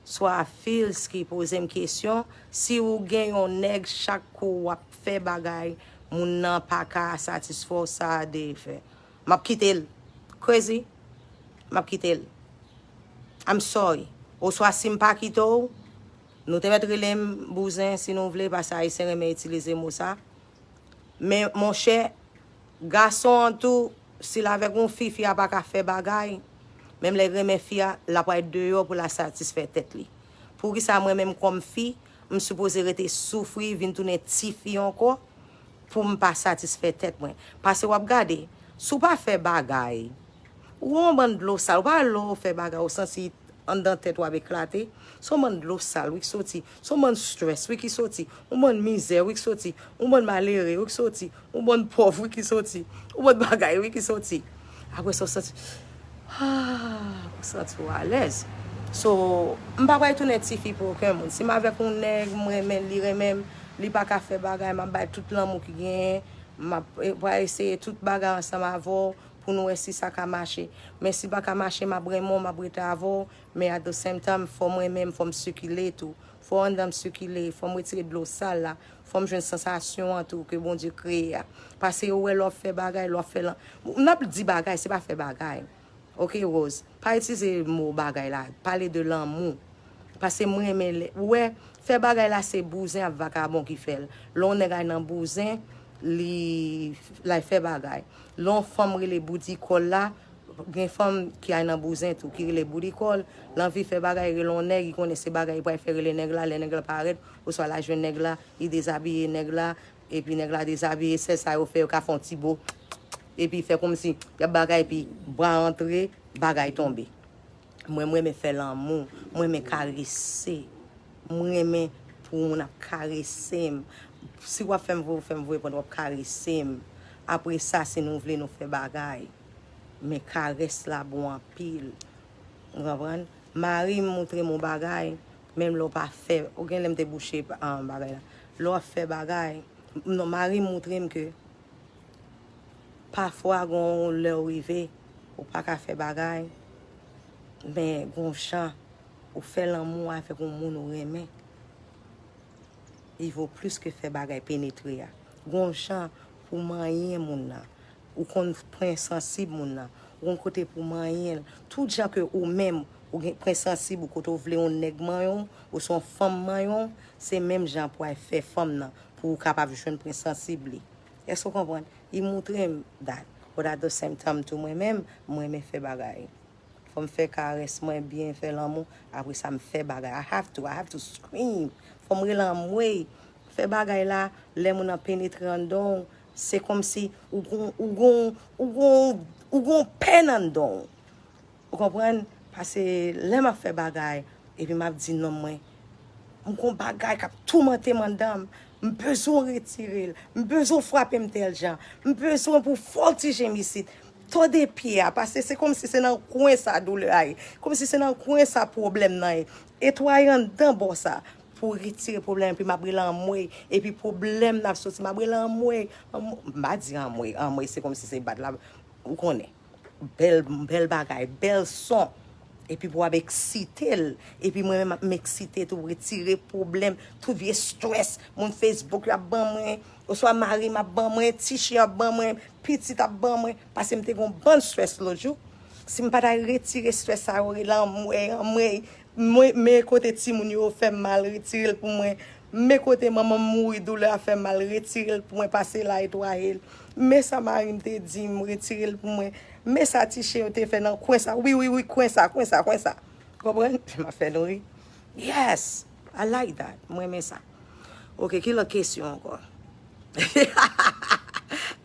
Swafils ki poze m kesyon, si ou gen yon nèg chak kou w ap fè bagay, moun nan pa ka satisfè w, sa de fè. M ap kite l. Crazy. M ap kite l. I'm sorry. Oswa si m pa kite w, nou te mèt rele m bouzen si nou vle, paske Ayisyen renmen itilize mo sa. Men, monchè, gason an tou, si l avèk yon fi, fi a pa ka fè bagay, menm lè l renmen fi a, l ap al deyò pou l al satisfè tèt li. Poukisa mwen menm kòm fi, m sipoze rete soufri, vin tounen tifi ankò, pou m pa satisfè tèt mwen? Paske w ap gade, si w pa fè bagay, ou wè yon bann dlo sal, ou pa wè lè w fè bagay, ou santi anndan tèt w ap eklate. Se yon bann dlo sal, wi, ki soti. Se yon bann stress, wi, ki soti. Yon bann mizè, wi, ki soti. Yon bann malere, wi, ki soti. Yon bann pòv, wi, ki soti. Yon bann bagay, wi, ki soti. Apre sa, w santi, ah, ou santi w alèz. So, m pa pral tounen tifi pou okenn moun. Si m avèk yon nèg, m renmen l, li renmen m, li pa ka fè bagay, m ap bay tout lanmou ki genyen. M ap, eh, pral eseye tout bagay ansanm avè w pou nou wè si sa ka mache. Men si pa ka mache, m ap renmen w, m ap rete avè w. Men at the same time, fò mwen menm, fò m sikile tou. Fò anndan m sikile, fò m retire dlo sal la. Fò m jwenn sansasyon an tou ke Bondye kreye a. Paske yo wè lè w ap fè bagay, lè w ap fè lan-, n ap di bagay, se pa fè bagay. Ok, Rose, pa itilize mo bagay la, pale de lanmou. Paske m renmen lè, ou wè, fè bagay la se bouzen ak vakabon ki fè l. Lè yon nèg al nan bouzen, li, l al fè bagay. Lè yon fanm rele boudikòl la, gen fanm ki al nan bouzen tou, ki rele boudikòl, l anvi fè bagay, rele yon nèg, li konnen se bagay li pral fè, rele nèg la, lè nèg la parèt, oswa l al jwenn nèg la, li dezabiye nèg la, epi nèg la dezabiye, sèl sa yo fè, yo ka fè yon ti bo, epi fè kòmsi y ap bagay, epi bra antre, bagay tonbe. Mwen, mwen renmen fè lanmou. Mwen renmen karese. Mwen renmen pou moun ap karese m. Si w ap fè m vre, ou fè m vre pandan w ap karese m. Apre sa, si nou vle, nou fè bagay. Men karès la bon anpil. Ou konprann? Mari m moutre m yon bagay, menm lè w pa fè, ou gen lè m te bouche pa- an, bagay la. Lè w ap fè bagay, non, mari m moutre m ke pafwa gon lè w rive, ou pa ka fè bagay, men gon jan ou fè lanmou avèk yon moun ou renmen. Li vo plis ke fè bagay penetre a. Gon jan pou manyen moun nan. Ou konn pwen sansib moun nan. Ou konn kote pou manyen l. Tout jan ke ou menm, ou gen pwen sansib ou kote ou vle yon nèg manyen w, oswa yon fanm manyen w, se menm jan pou al fè fanm nan, pou ou kapab jwenn pwen sansib li. Èske w konprann? Li moutre m that. But at the same time tou, mwen menm, mwen renmen fè bagay. Fò m fè karès mwen byen, fè lanmou, apre sa m fè bagay. I have to, I have to scream. Fò m rele anmwey. Fè bagay la, lè moun nan penetre anndan w, se kòmsi ou gon, ou gon, ou gon, ou gon pèn anndan w. Ou konprann? Paske lè m ap fè bagay, epi m ap di nonm mwen, m gon bagay k ap toumante m anndan m. M bezwen w retire l. M bezwen w frape m tèl jan. M bezwen pou w fè w ti jem isit. Tòde pye a, paske se kòmsi se nan kwen sa doulè a ye. Kòmsi se nan kwen sa pwoblèm nan ye. Netwaye anndan bò sa pou w retire pwoblèm, epi m ap rele anmwey, epi pwoblèm nan ap soti, m ap rele anmwey. Anm-, m pa di anmwey, anmwey se kòmsi se bat la, ou konnen. Bèl, bèl bagay, bèl son. Epi pou w ap eksite l. Epi mwen menm ap m eksite tou, retire pwoblèm, tout vye strès. Moun Facebook yo ap ban mwen, oswa mari m ap ban mwen, ti chen ap ban mwen, pitit ap ban mwen. Paske m te gon bann strès lòt jou. Si m pa ta retire strès sa yo, rele anmwey, anmwey, mwen, men kote timoun yo fè m mal, retire l pou mwen. Men kote manman m mouri, doulè a fè m mal, retire l pou mwen, pase la, netwaye l. Men sa mari m te di m, retire l pou mwen. Men sa ti chen yo te fè nan kwen sa. Wi, wi, wi, kwen sa, kwen sa, kwen sa. Konprann? M ap fè nou ri. Yes! I like that. Mwen renmen sa. Ok, ki lòt kesyon ankò?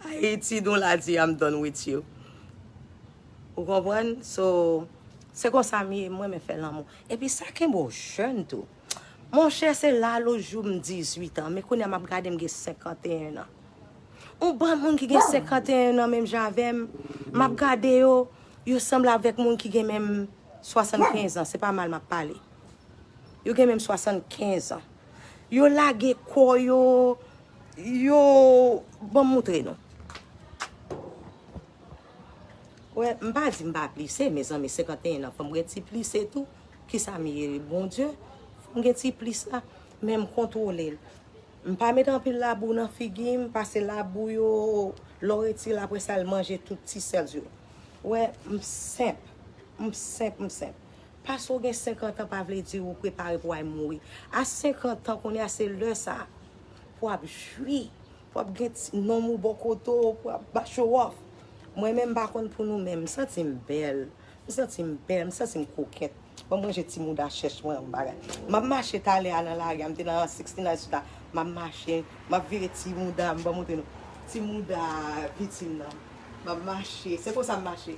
Ayiti, nou la di, I'm done with you. Ou konprann? So, se konsa m ye, mwen renmen fè lanmou. Epi sa kenbe w jèn tou. Monchè, se la lòt jou m dizuit an, men kounye a m ap gade m gen senkanteyen an. Yon bann moun ki gen senkanteyen an menm jan avè m, m ap gade yo, yo sanble avèk moun ki gen menm swasannkenz an, se pa mal m ap pale. Yo gen menm swasannkenz an. Yo lage kò yo, yo, ban m moutre nou. Wè, m pa di m pa plise, mezanmi, senkanteyen an, fò m gen ti plise tou. Kisa m ye, Bondye? Fò m gen ti plis la, men m kontwole l. M pa met anpil labou nan figi m, paske labou yo, lè w retire l, apre sa, l manje tout ti cells yo. Wè, m senp, m senp, m senp. Paske w gen senkant an pa vle di ou prepare pou w al mouri. A senkant an, kounye a se lè sa pou w ap jwi, pou w ap gen ti nonm ou bò kote w, pou w ap ba show off. Mwen menm, m pa konn pou nou, men m santi m bèl. M santi m bèl, m santi m kokèt. Ban m ranje ti mouda chèch mwen, yon bagay. M ap mache talè a nan lari a, m te nan sixty-nine Street la. M ap mache, m ap vire ti mouda m, ban m montre nou. Ti mouda piti m nan. M ap mache, se konsa m mache.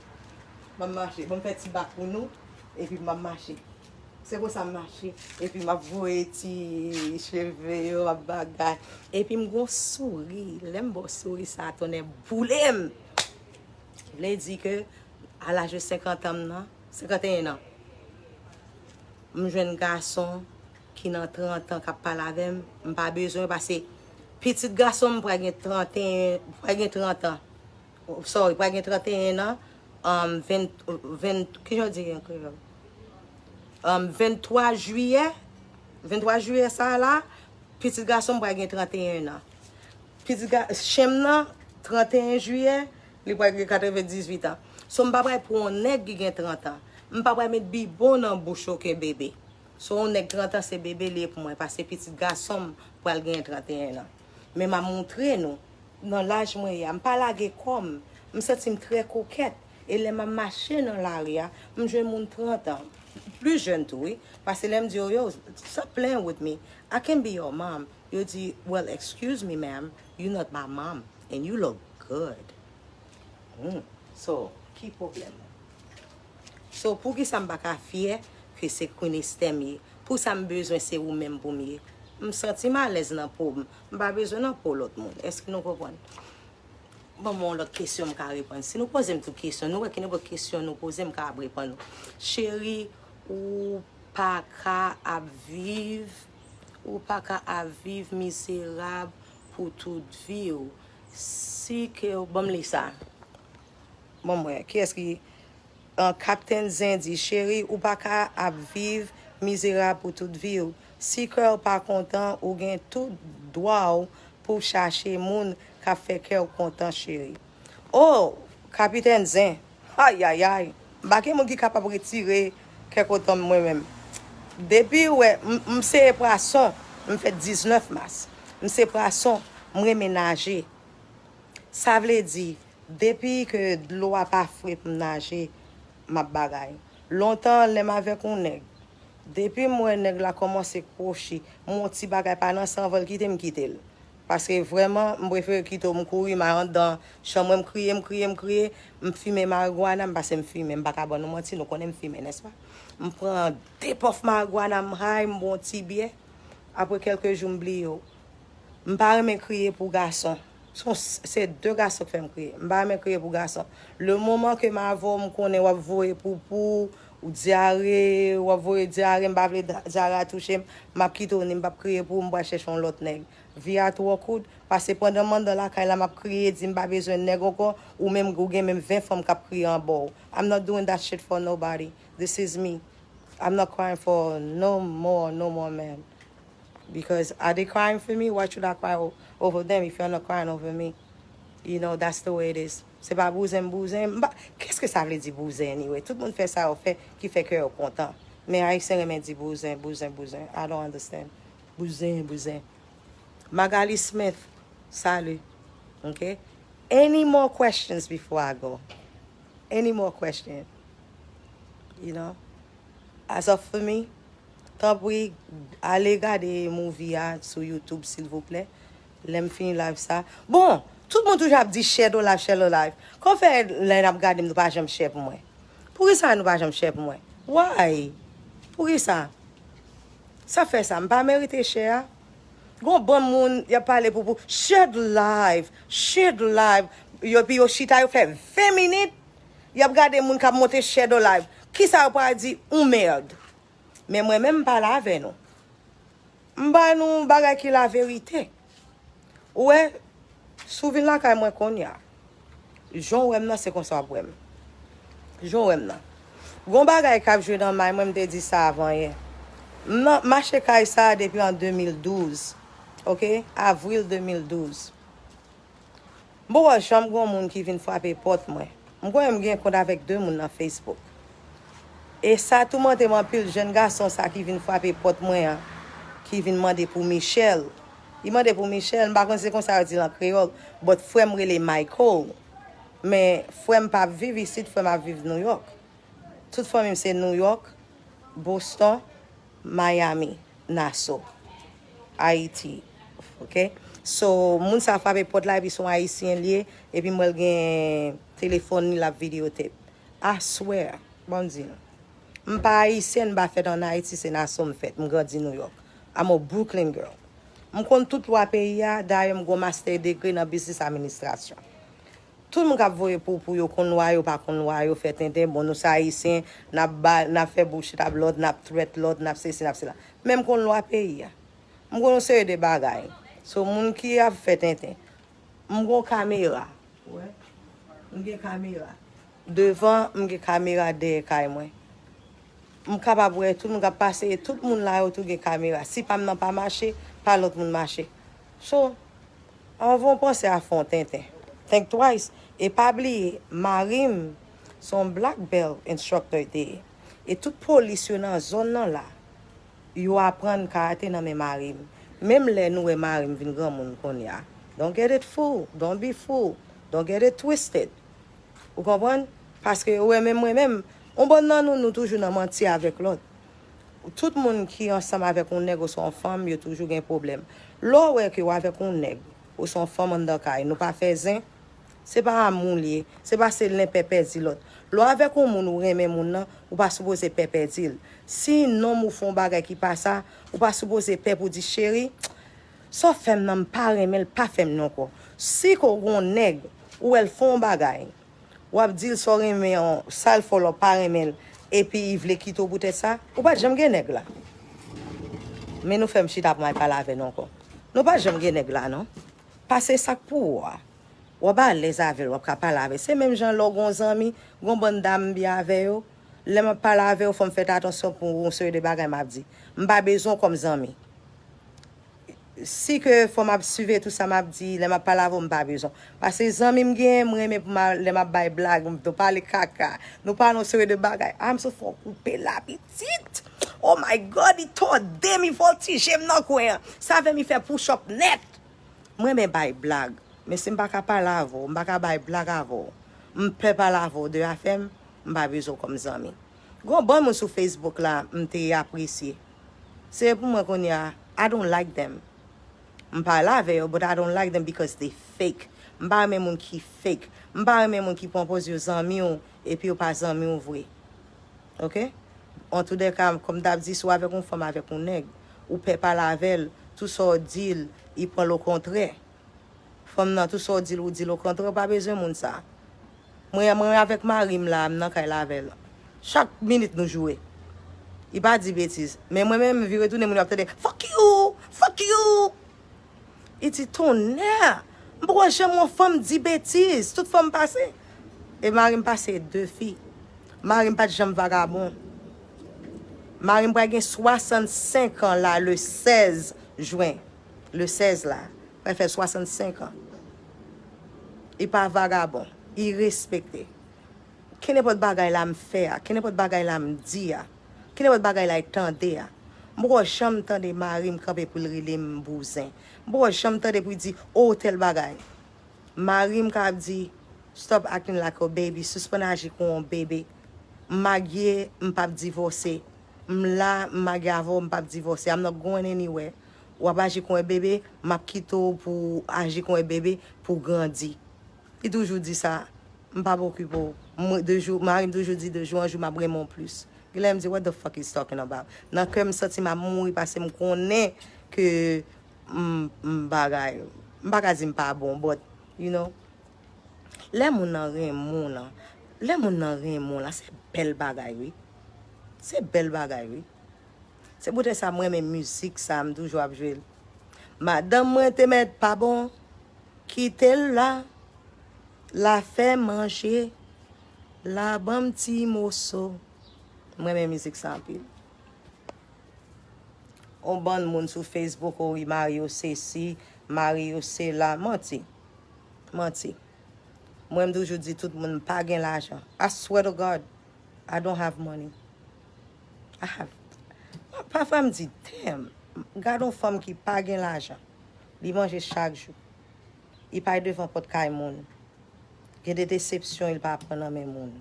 M ap mache, ban m fè ti bak pou nou, epi m ap mache. Se konsa m mache. Epi m ap voye ti cheve yo, m ap bagay. Epi m gon souri. Lè m ba w souri sa, tonnè boule m. Vle di ke a laj de senkant an m nan, senkanteyen an, m jwenn gason ki nan trant an k ap pale avè m, m pa bezwen pase pitit gason m pral gen tranteyen, pral gen trant an. Sorry, pral gen tranteyen an, um, ven, ven, kijan w di an kreyòl? Um, venntwa jiyè, venntwa jiyè sa a la, pitit gason m pral gen tranteyen an. Pitit ga, chen m nan, tranteyen jiyè, li pral gen katrevendizuit an. So, m pa pral pran yon nèg ki gen trant an. M pa pral met bibwon nan bouch okenn bebe. So, yon nèg trant an, se bebe li ye pou mwen, paske pitit gason m pral gen tranteyen an. Men m ap moutre nou, nan laj mwen ye a, m pa lage kò m. M santi m trè kokèt. E lè m ap mache nan lari a, m jwenn moun trant an. Plis jèn tou, wi. Paske lè m di yo, yo, stop playing with me. I can be your mom. Yo di, well, excuse me, ma'am. You not my mom. And you look good. Hmm. So, ki pwoblèm ou? So, poukisa m pa ka fyè ke se Queen Esther m ye? Pou sa m bezwen se ou menm pou m ye? M santi m alèz nan po m. M pa bezwen nan po lòt moun. Èske nou konprann? Ban mwen yon lòt kesyon m ka reponn. Si nou poze m tout kesyon, nou wè ki nenpòt kesyon nou poze m ka ap reponn nou. Cheri, ou pa ka ap viv, ou pa ka ap viv mizerab pou tout vi w. Si ke, ban m li sa. Ban m wè, kiyès ki, uh, Kaptenn Zen di, cheri, ou pa ka ap viv mizerab pou tout vi w. Si kè w pa kontan, ou gen tout dwa w pou w chache moun k ap fè kè w kontan, cheri. Oh, Kapitèn Zen, ayayay, m pa gen moun ki kapab retire kè kontan m mwen menm. Depi w wè, m, m se pwason, m fèt diznèf mas. M se pwason, m renmen naje. Sa vle di, depi ke dlo a pa fre pou m naje, m ap bagay. Lontan, lè m avèk yon nèg, depi m wè nèg la kòmanse kwochi, m wè yon ti bagay pa nan san anvan l kite m, kite l. Paske vrèman, m prefere kite w, m kouri, m al anndan chanm mwen, m kriye, m kriye, m kriye, m fimen marigwana, m pase m fimen, m pa ka ban nou manti, nou konnen m fimen, nèspa? M pran de pòf marigwana, m hay, m bwè yon ti byè. Apre kèlke jou, m bliye w. M pa renmen kriye pou gason. Se yon, se de gason k fè m kriye. M pa renmen kriye pou gason. Le moman ke m avè w, m konnen w ap voye poupou, ou dyare, w ap voye dyare, m pa vle da-, dyare a touche m, m ap kite w ni m p ap kriye pou ou, m pral chèche yon lòt nèg. Vi a twò kout, pase pandan m anndan lakay la, m ap kriye, di m pa bezwen nèg ankò, ou menm, ou gen menm ven fanm k ap kriye anba w. I'm not doing that shit for nobody. This is me. I'm not crying for no more, no more man. Because are they crying for me? Why should I cry o-, over them if you're not crying over me? You know, that's the way it is. Se pa bouzen m bouzen. M pa, qu'est-ce que ça veut dire bouzen anyway? Tout moun fè sa yo fè ki fè kè yo kontan. Men Ayisyen renmen di bouzen, bouzen, bouzen. I don't understand. Bouzen, bouzen. Magali Smith, salut. Ok? Any more questions before I go? Any more question? You know? As of for me, tanpri, ale gade movie a sou YouTube, silvouplè. Lè m fini live sa. Bon, tout moun toujou ap di share the live, share the live. Kòman fè lè n ap gade m, nou pa janm share pou mwen? Poukisa nou pa janm share pou mwen? Why? Poukisa? Sa fè sa, m pa merite share a? Gon bann moun, y ap pale pou, pou, share the live, share the live. Yo, epi yo chita, yo fè ven minit, y ap gade moun k ap monte share the live. Kisa yo pral di? Yon mèd. Men mwen menm, m pale avè nou. M ba nou bagay ki laverite. Ou wè, si w vin lakay mwen kounye a, jan w wè m nan, se konsa w ap wè m. Jan w wè m nan. Gon bagay k ap jwe nan may mwen, m te di sa avan yè. M nan, m achte kay sa a depi an de mil douz. Ok? Avril de mil douz. M poko janm gon moun ki vin frape pòt mwen. M konnen m gen kont avèk de moun nan Facebook. E sa toumante m anpil, jèn gason sa ki vin frape pòt mwen an, ki vin mande pou Michel. Li mande pou Michel, m pa konn se konsa yo di l an kreyòl, but frè m rele Michael. Men frè m pa ap viv isit, frè m ap viv Nouyòk. Tout fanmi m se Nouyòk, Boston, Miami, Nassau, Ayiti. Ok? So, moun sa frape pòt la, epi se yon Ayisyen li ye, epi m wè l gen telefòn li, l ap videotape. I swear, ban m di nou. M pa Ayisyèn, m pa fèt an Ayiti, se Nassau m fèt, m grandi Nouyòk. I'm a Brooklyn girl. M konn tout lwa peyi a, dayè m gon master degree nan business administration. Tout moun k ap voye poupou, yo konn lwa, yo pa konn lwa, yo fè tenten. Bon, nou se Ayisyen, n ap ba, n ap fè bullshit ap lòt, n ap threat lòt, n ap sesi, n ap sela. Men m konn lwa peyi a. M konn yon seri de bagay. So, moun ki ap fè tenten. M gon kamera. Ou wè? M gen kamera. Devan, m gen kamera dèyè kay mwen. M kapab wè tout moun k ap pase, e tout moun la yo tou gen kamera. Si pa m nan pa mache, pa lòt moun mache. So, anvan w panse a fè yon tenten, think twice. E pa bliye, mari m se yon black belt instructor li te ye. E tout polis yo nan zòn nan la, yo aprann karate nan men mari m. Menm lè nou wè mari m vin granmoun kounye a. Don't get it fool. Don't be fool. Don't get it twisted. Ou konprann? Paske ou wè menm mwen menm, yon bann nan nou, nou toujou nan manti avèk lòt. Tout moun ki ansanm avèk yon nèg oswa yon fanm, yo toujou gen pwoblèm. Lè w wè ke w avèk yon nèg oswa yon fanm anndan kay, nou pa fè zen, Se pa amou l ye, se pa se len pè pèdi lòt. Lè w avèk yon moun ou renmen moun nan, ou pa sipoze pè pèdi l. Si nonm ou fè yon bagay ki pa sa, ou pa sipoze pè pou di, cheri, sa w fè m nan, m pa renmen l, pa fè m li ankò. Si ke w gen yon nèg, ou wè l fè yon bagay, w ap di l sa w renmen an, sa l fè w la w pa renmen l, epi li vle kite w poutèt sa, ou pa t janm gen nèg la. Men nou fè m chita pou m al pale avè nou ankò. Nou pa t janm gen nèg la non. Pase sa k pou ou a. W ap alèz avè l, w ap ka pale avè l. Se menm jan lè w gen yon zanmi, gen yon bann dam m byen avè yo. Lè m ap pale avè yo, fò m fè atansyon pou yon seri de bagay m ap di. M pa bezwen w kòm zanmi. Si ke fò m ap swive tout sa m ap di, lè m ap pale avè w, m pa bezwen w. Paske zanmi m genyen, m renmen pou m a, lè m ap bay blag, m tou pale kaka. Nou pale yon seri de bagay. A, m sou fò koupe la pitit. Oh my God, li tòde m, li vòtije m nan kwen an. Sa fè m fè push up nèt. M renmen bay blag. Men si m pa ka pale avè w, m pa ka bay blag avè w, m pè pale avè w de afè m, m pa bezwen w kòm zanmi. Gen yon bann moun sou Facebook la, m te apresye. Se pou mwen kounye a, I don't like them. M pale avè yo, but I don't like them because they fake. M pa renmen moun ki fake. M pa renmen moun ki pran poz yo zanmi w, epi yo pa zanmi w vre. Ok? Antoudèka, kòm m t ap di, si w avèk yon fanm, avèk yon nèg, ou pè pale avè l, tout sa w di l, li pran l okontrè. Fanm nan, tout sa w di l, ou di l okontrè, ou pa bezwen moun sa. Mwen, mwen avèk mari m la, m nan kay la avè l. Chak minit nou joure. Li pa di betiz. Men mwen menm, m vire tounen, moun yo ap tande, fuck you! Fuck you! Li di, tonnè! M poko janm wè yon fanm di betiz. Tout fanm pase. E mari m pase de fi. Mari m pa t janm vagabon. Mari m pral gen swasannsenk an la, le sèz jen. Le sèz la. Pral fè swasannsenk an. Li pa vagabon. Li respekte. Kenenpòt bagay la m fè a, kenenpòt bagay la m di a, kenenpòt bagay la l tande a. M poko janm tande mari m kanpe pou l rele m bouzen. M poko janm tande pou l di, o, tèl bagay. Mari m ka ap di, stop acting like a baby, sispann aji kon yon bebe. M marye, m p ap divòse. M la, m marye avè w, m p ap divòse. I'm not going anywhere. W ap aji kon yon bebe, m ap kite w pou w aji kon yon bebe, pou w grandi. Li toujou di sa, m p ap okipe w. Mwen, de jou, mari m toujou di, de jou an jou, m ap renmen w plis. Genlè m di, what the fuck he's talking about? Nan kè m santi m ap mouri paske m konnen ke m, m bagay. M pa ka di m pa bon, but, you know, lè moun nan renmen w lan, lè moun nan renmen w lan, se bèl bagay, wi. Se bèl bagay, wi. Se poutèt sa mwen renmen mizik sa, m toujou ap jwe l. Madanm mwen te mèt pa bon, kite l la, la fè manje, la ban m ti moso. Mwen renmen mizik sa anpil. On bann moun sou Facebook, o wi, mari yo sesi, mari yo sela. Manti. Manti. Mwen, m toujou di tout moun, m pa gen lajan. I swear to God, I don't have money. I have, pafwa m di, damn, gad on fanm ki pa gen lajan. Li manje chak jou. Li pale devan pòt kay moun. Gen de desepsyon li pa pran nan men moun.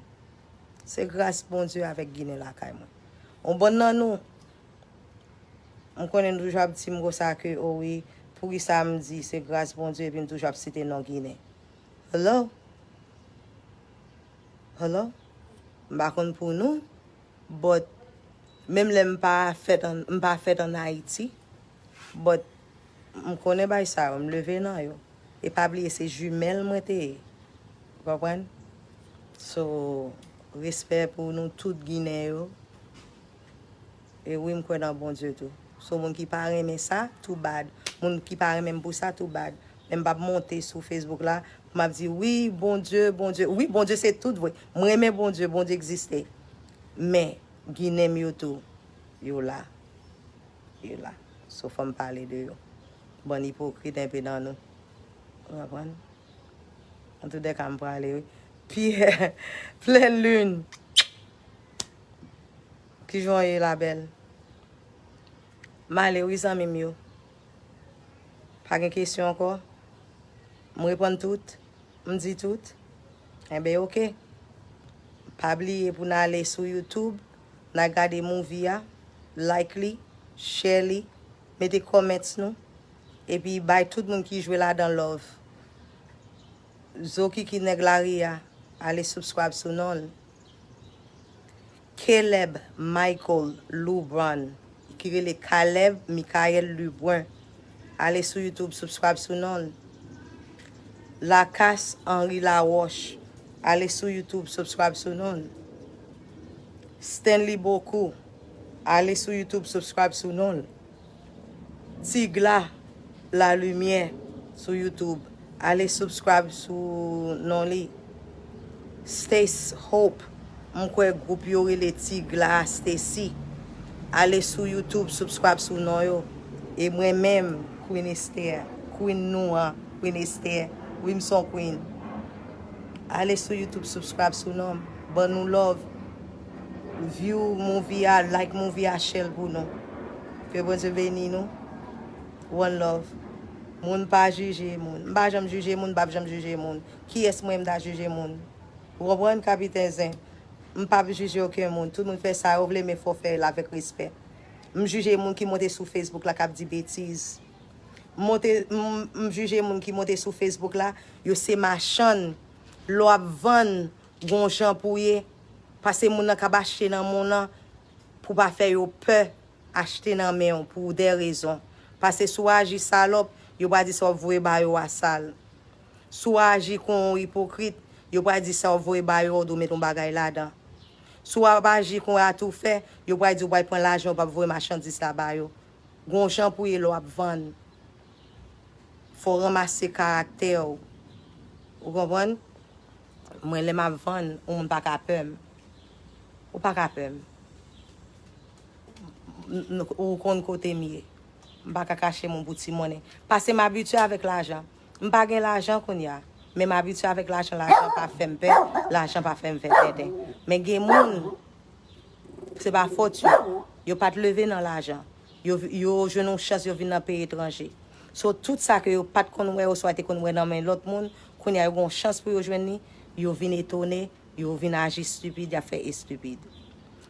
Se gras Bondye avèk Ginen lakay mwen. On bann nan nou, m konnen nou toujou ap di m konsa ke, o wi, poukisa m di se gras Bondye epi m toujou ap site non Ginen. Hello? Hello? M pa konn pou nou, but menm lè m pa fèt an, m pa fèt an Ayiti, but m konnen bay sa yo, m leve nan yo. E pa bliye se jimèl mwen te ye. Ou konprann? So, respè pou nou tout Ginen yo. E wi, m kwè nan Bondye tou. So, moun ki pa renmen sa, too bad. Moun ki pa renmen m pou sa, too bad. Men m p ap monte sou Facebook la, m ap di, wi, Bondye, Bondye. Wi, Bondye se tout vre. M renmen Bondye, Bondye egziste. Men, Ginen m yo tou, yo la. Yo la. So, fò m pale de yo. Bann ipokrit enpe nan nou. Ou konprann? Antoudèka, m prale, wi. Pyè, Plèn Lin. Kijan w ye, la belle? M ale wi, zanmi m yo. Pa gen kesyon ankò? M reponn tout? M di tout? Enben, oke. Pa bliye pou n ale sou YouTube, n al gade movie a, like li, share li, mete comments nou, epi bay tout moun ki jwe ladan love. Zokiki nèg lari a, ale subscribe sou non l. Caleb Michael Lubran, ki rele Caleb Michael Lebrun, ale sou YouTube, subscribe sou non l. Lacasse Henri Laroche, ale sou YouTube, subscribe sou non l. Stanley Bokou, ale sou YouTube, subscribe sou non l. Tigla Lalimyè sou YouTube. Ale subscribe sou non li. Stace Hope. M kwè gwoup yo rele Tigla Stacy. Ale sou YouTube, subscribe sou non yo. E mwen menm, Queen Esther, Queen nou an, Queen Esther, wi m son Queen. Ale sou YouTube, subscribe sou non m. Ban nou love. View movie a, like movie a, share l pou nou. Ke Bondye beni nou. One love. Moun pa jije moun. M pa janm jije moun, m p ap janm jije moun. Kiyès mwen m ta jije moun? Ou konprann, Kapitèn Zen? M p ap jije okenn moun. Tout moun fè sa yo vle, men fò fè l avèk respè. M jije moun ki monte sou Facebook la k ap di betiz. M monte, m, m jije moun ki monte sou Facebook la, yo se machann. Lè w ap vann, gon jan pou w ye. Pase moun nan k ap achte nan moun nan pou w pa fè yo pè achte nan men w pou de rezon. Pase si w aji salòp, yo pral di sa w ap voye ba yo a sal. Si w aji kon yon ipokrit, yo pral di sa w ap voye ba yo, w dwe met yon bagay ladan. Si w ap aji kon atoufè, yo pral di w pral pran lajan, w p ap voye machandiz la ba yo. Gon jan pou w ye lè w ap vann. Fò w ranmase karaktè w. Ou konprann? Mwen, lè m ap vann, yon moun pa ka pè m. Ou pa ka pè m. M, m, ou konn kote m ye. M pa ka kache moun pou ti monnen. Pase m abitye avèk lajan. M pa gen lajan kounye a. Men m abitye avèk lajan. Lajan pa fè m pè. Lajan pa fè m fè tenten. Men gen moun, se pa fòt yo. Yo pa t leve nan lajan. Yo, yo jwenn yon chans, yo vin nan peyi etranje. So, tout sa ke yo pa t konn wè, oswa te konn wè nan men lòt moun, kounye a yo gen yon chans pou yo jwenn li, yo vin etone, yo vin aji estipid, y ap fè estipid.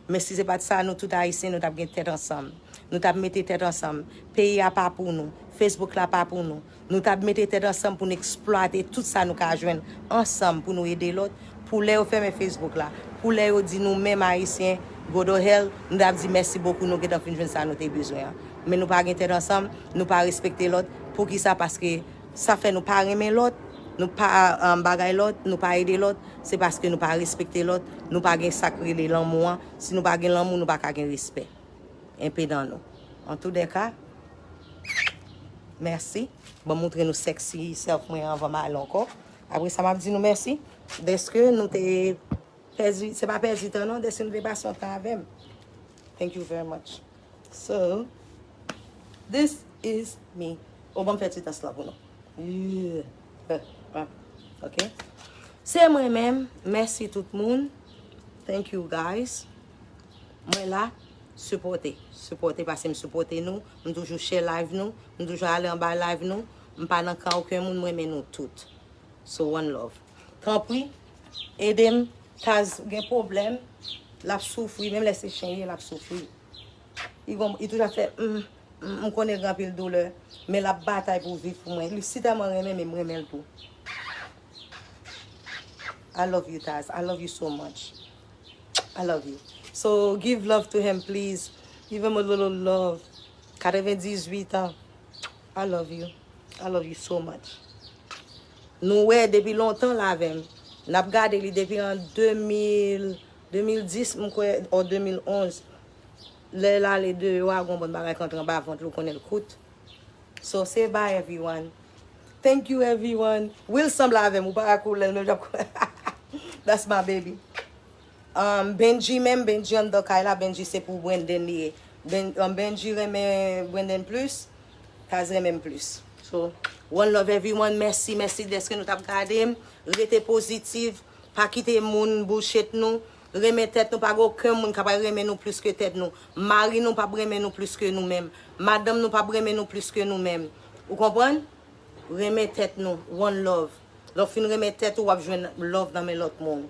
Men si se pa t sa, nou tout Ayisyen, nou t ap gen tèt ansanm. Nou t ap mete tèt ansanm. Peyi a pa pou nou. Facebook la pa pou nou. Nou t ap mete tèt ansanm pou n eksplwate tout sa nou ka jwenn ansanm pou nou ede lòt. Pou lè yo fèmen Facebook la, pou lè yo di nou menm Ayisyen, go to hell, nou t ap di mèsi bokou, nou gentan fin jwenn sa nou te bezwen an. Men nou pa gen tèt ansanm, nou pa respekte lòt. Poukisa? Paske sa fè nou pa renmen lòt, nou pa, um, bagay lòt, nou pa ede lòt. Se paske nou pa respekte lòt, nou pa gen sa k rele lanmou an. Si nou pa gen lanmou, nou pa ka gen respè. Enpe nan nou. An tou de ka, mèsi. Ban m montre nou sexy self mwen anvan m ale ankò. Apre sa, m ap di nou mèsi dèske nou te pèdi, se pa pèdi tan non, dèske nou te pase yon tan avè m. Thank you very much. So, this is me. O, ban m fè ti dans lan pou nou. Yeah. Ok. Se mwen menm. Mèsi tout moun. Thank you, guys. Mwen la, sipòte. Sipòte, pase m sipòte nou. M toujou share live nou. M toujou ale anba live nou. M pa nan kan okenn moun, m renmen nou tout. So, one love. Tanpri, ede m. Taz gen pwoblèm. L ap soufri. Menm lè se chen ye, l ap soufri. Li gon, li toujou ap fè, mm, mm, m konnen l gen anpil doulè. Men l ap batay pou viv pou mwen. Li si tèlman renmen, men m renmen l tou. I love you, Taz. I love you so much. I love you. So give love to him, please. Give him a little love. Katrevendizuit an. I love you. I love you so much. Nou wè depi lontan l avè m. N ap gade li depi an de mil, de mil dis, m kwè, o de mil onz. Lè l ale deyò a, gon bann bagay k antre anba vant li, ou konnen l kout. So, say bye, everyone. Thank you, everyone. Will sanble avè m, ou pa wè koulè l, menm jan. That's my baby. Um, Benji menm, Benji anndan kay la, Benji se pou Brandon li ye. Ben, um, Benji renmen Brandon plis, Taz renmen m plis. So, one love everyone, mèsi, mèsi dèske nou t ap gade m. Rete pozitif, pa kite moun bullshit nou. Renmen tèt nou, pa gen okenn moun k ap renmen nou plis ke tèt nou. Mari nou p ap renmen nou plis ke nou menm. Madanm nou p ap renmen nou plis ke nou menm. Ou konprann? Renmen tèt nou, one love. Lè w fin renmen tèt ou, w ap jwenn love nan men lòt moun.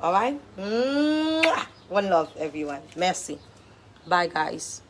Alright? Mwah! One love, everyone. Mèsi. Bye, guys.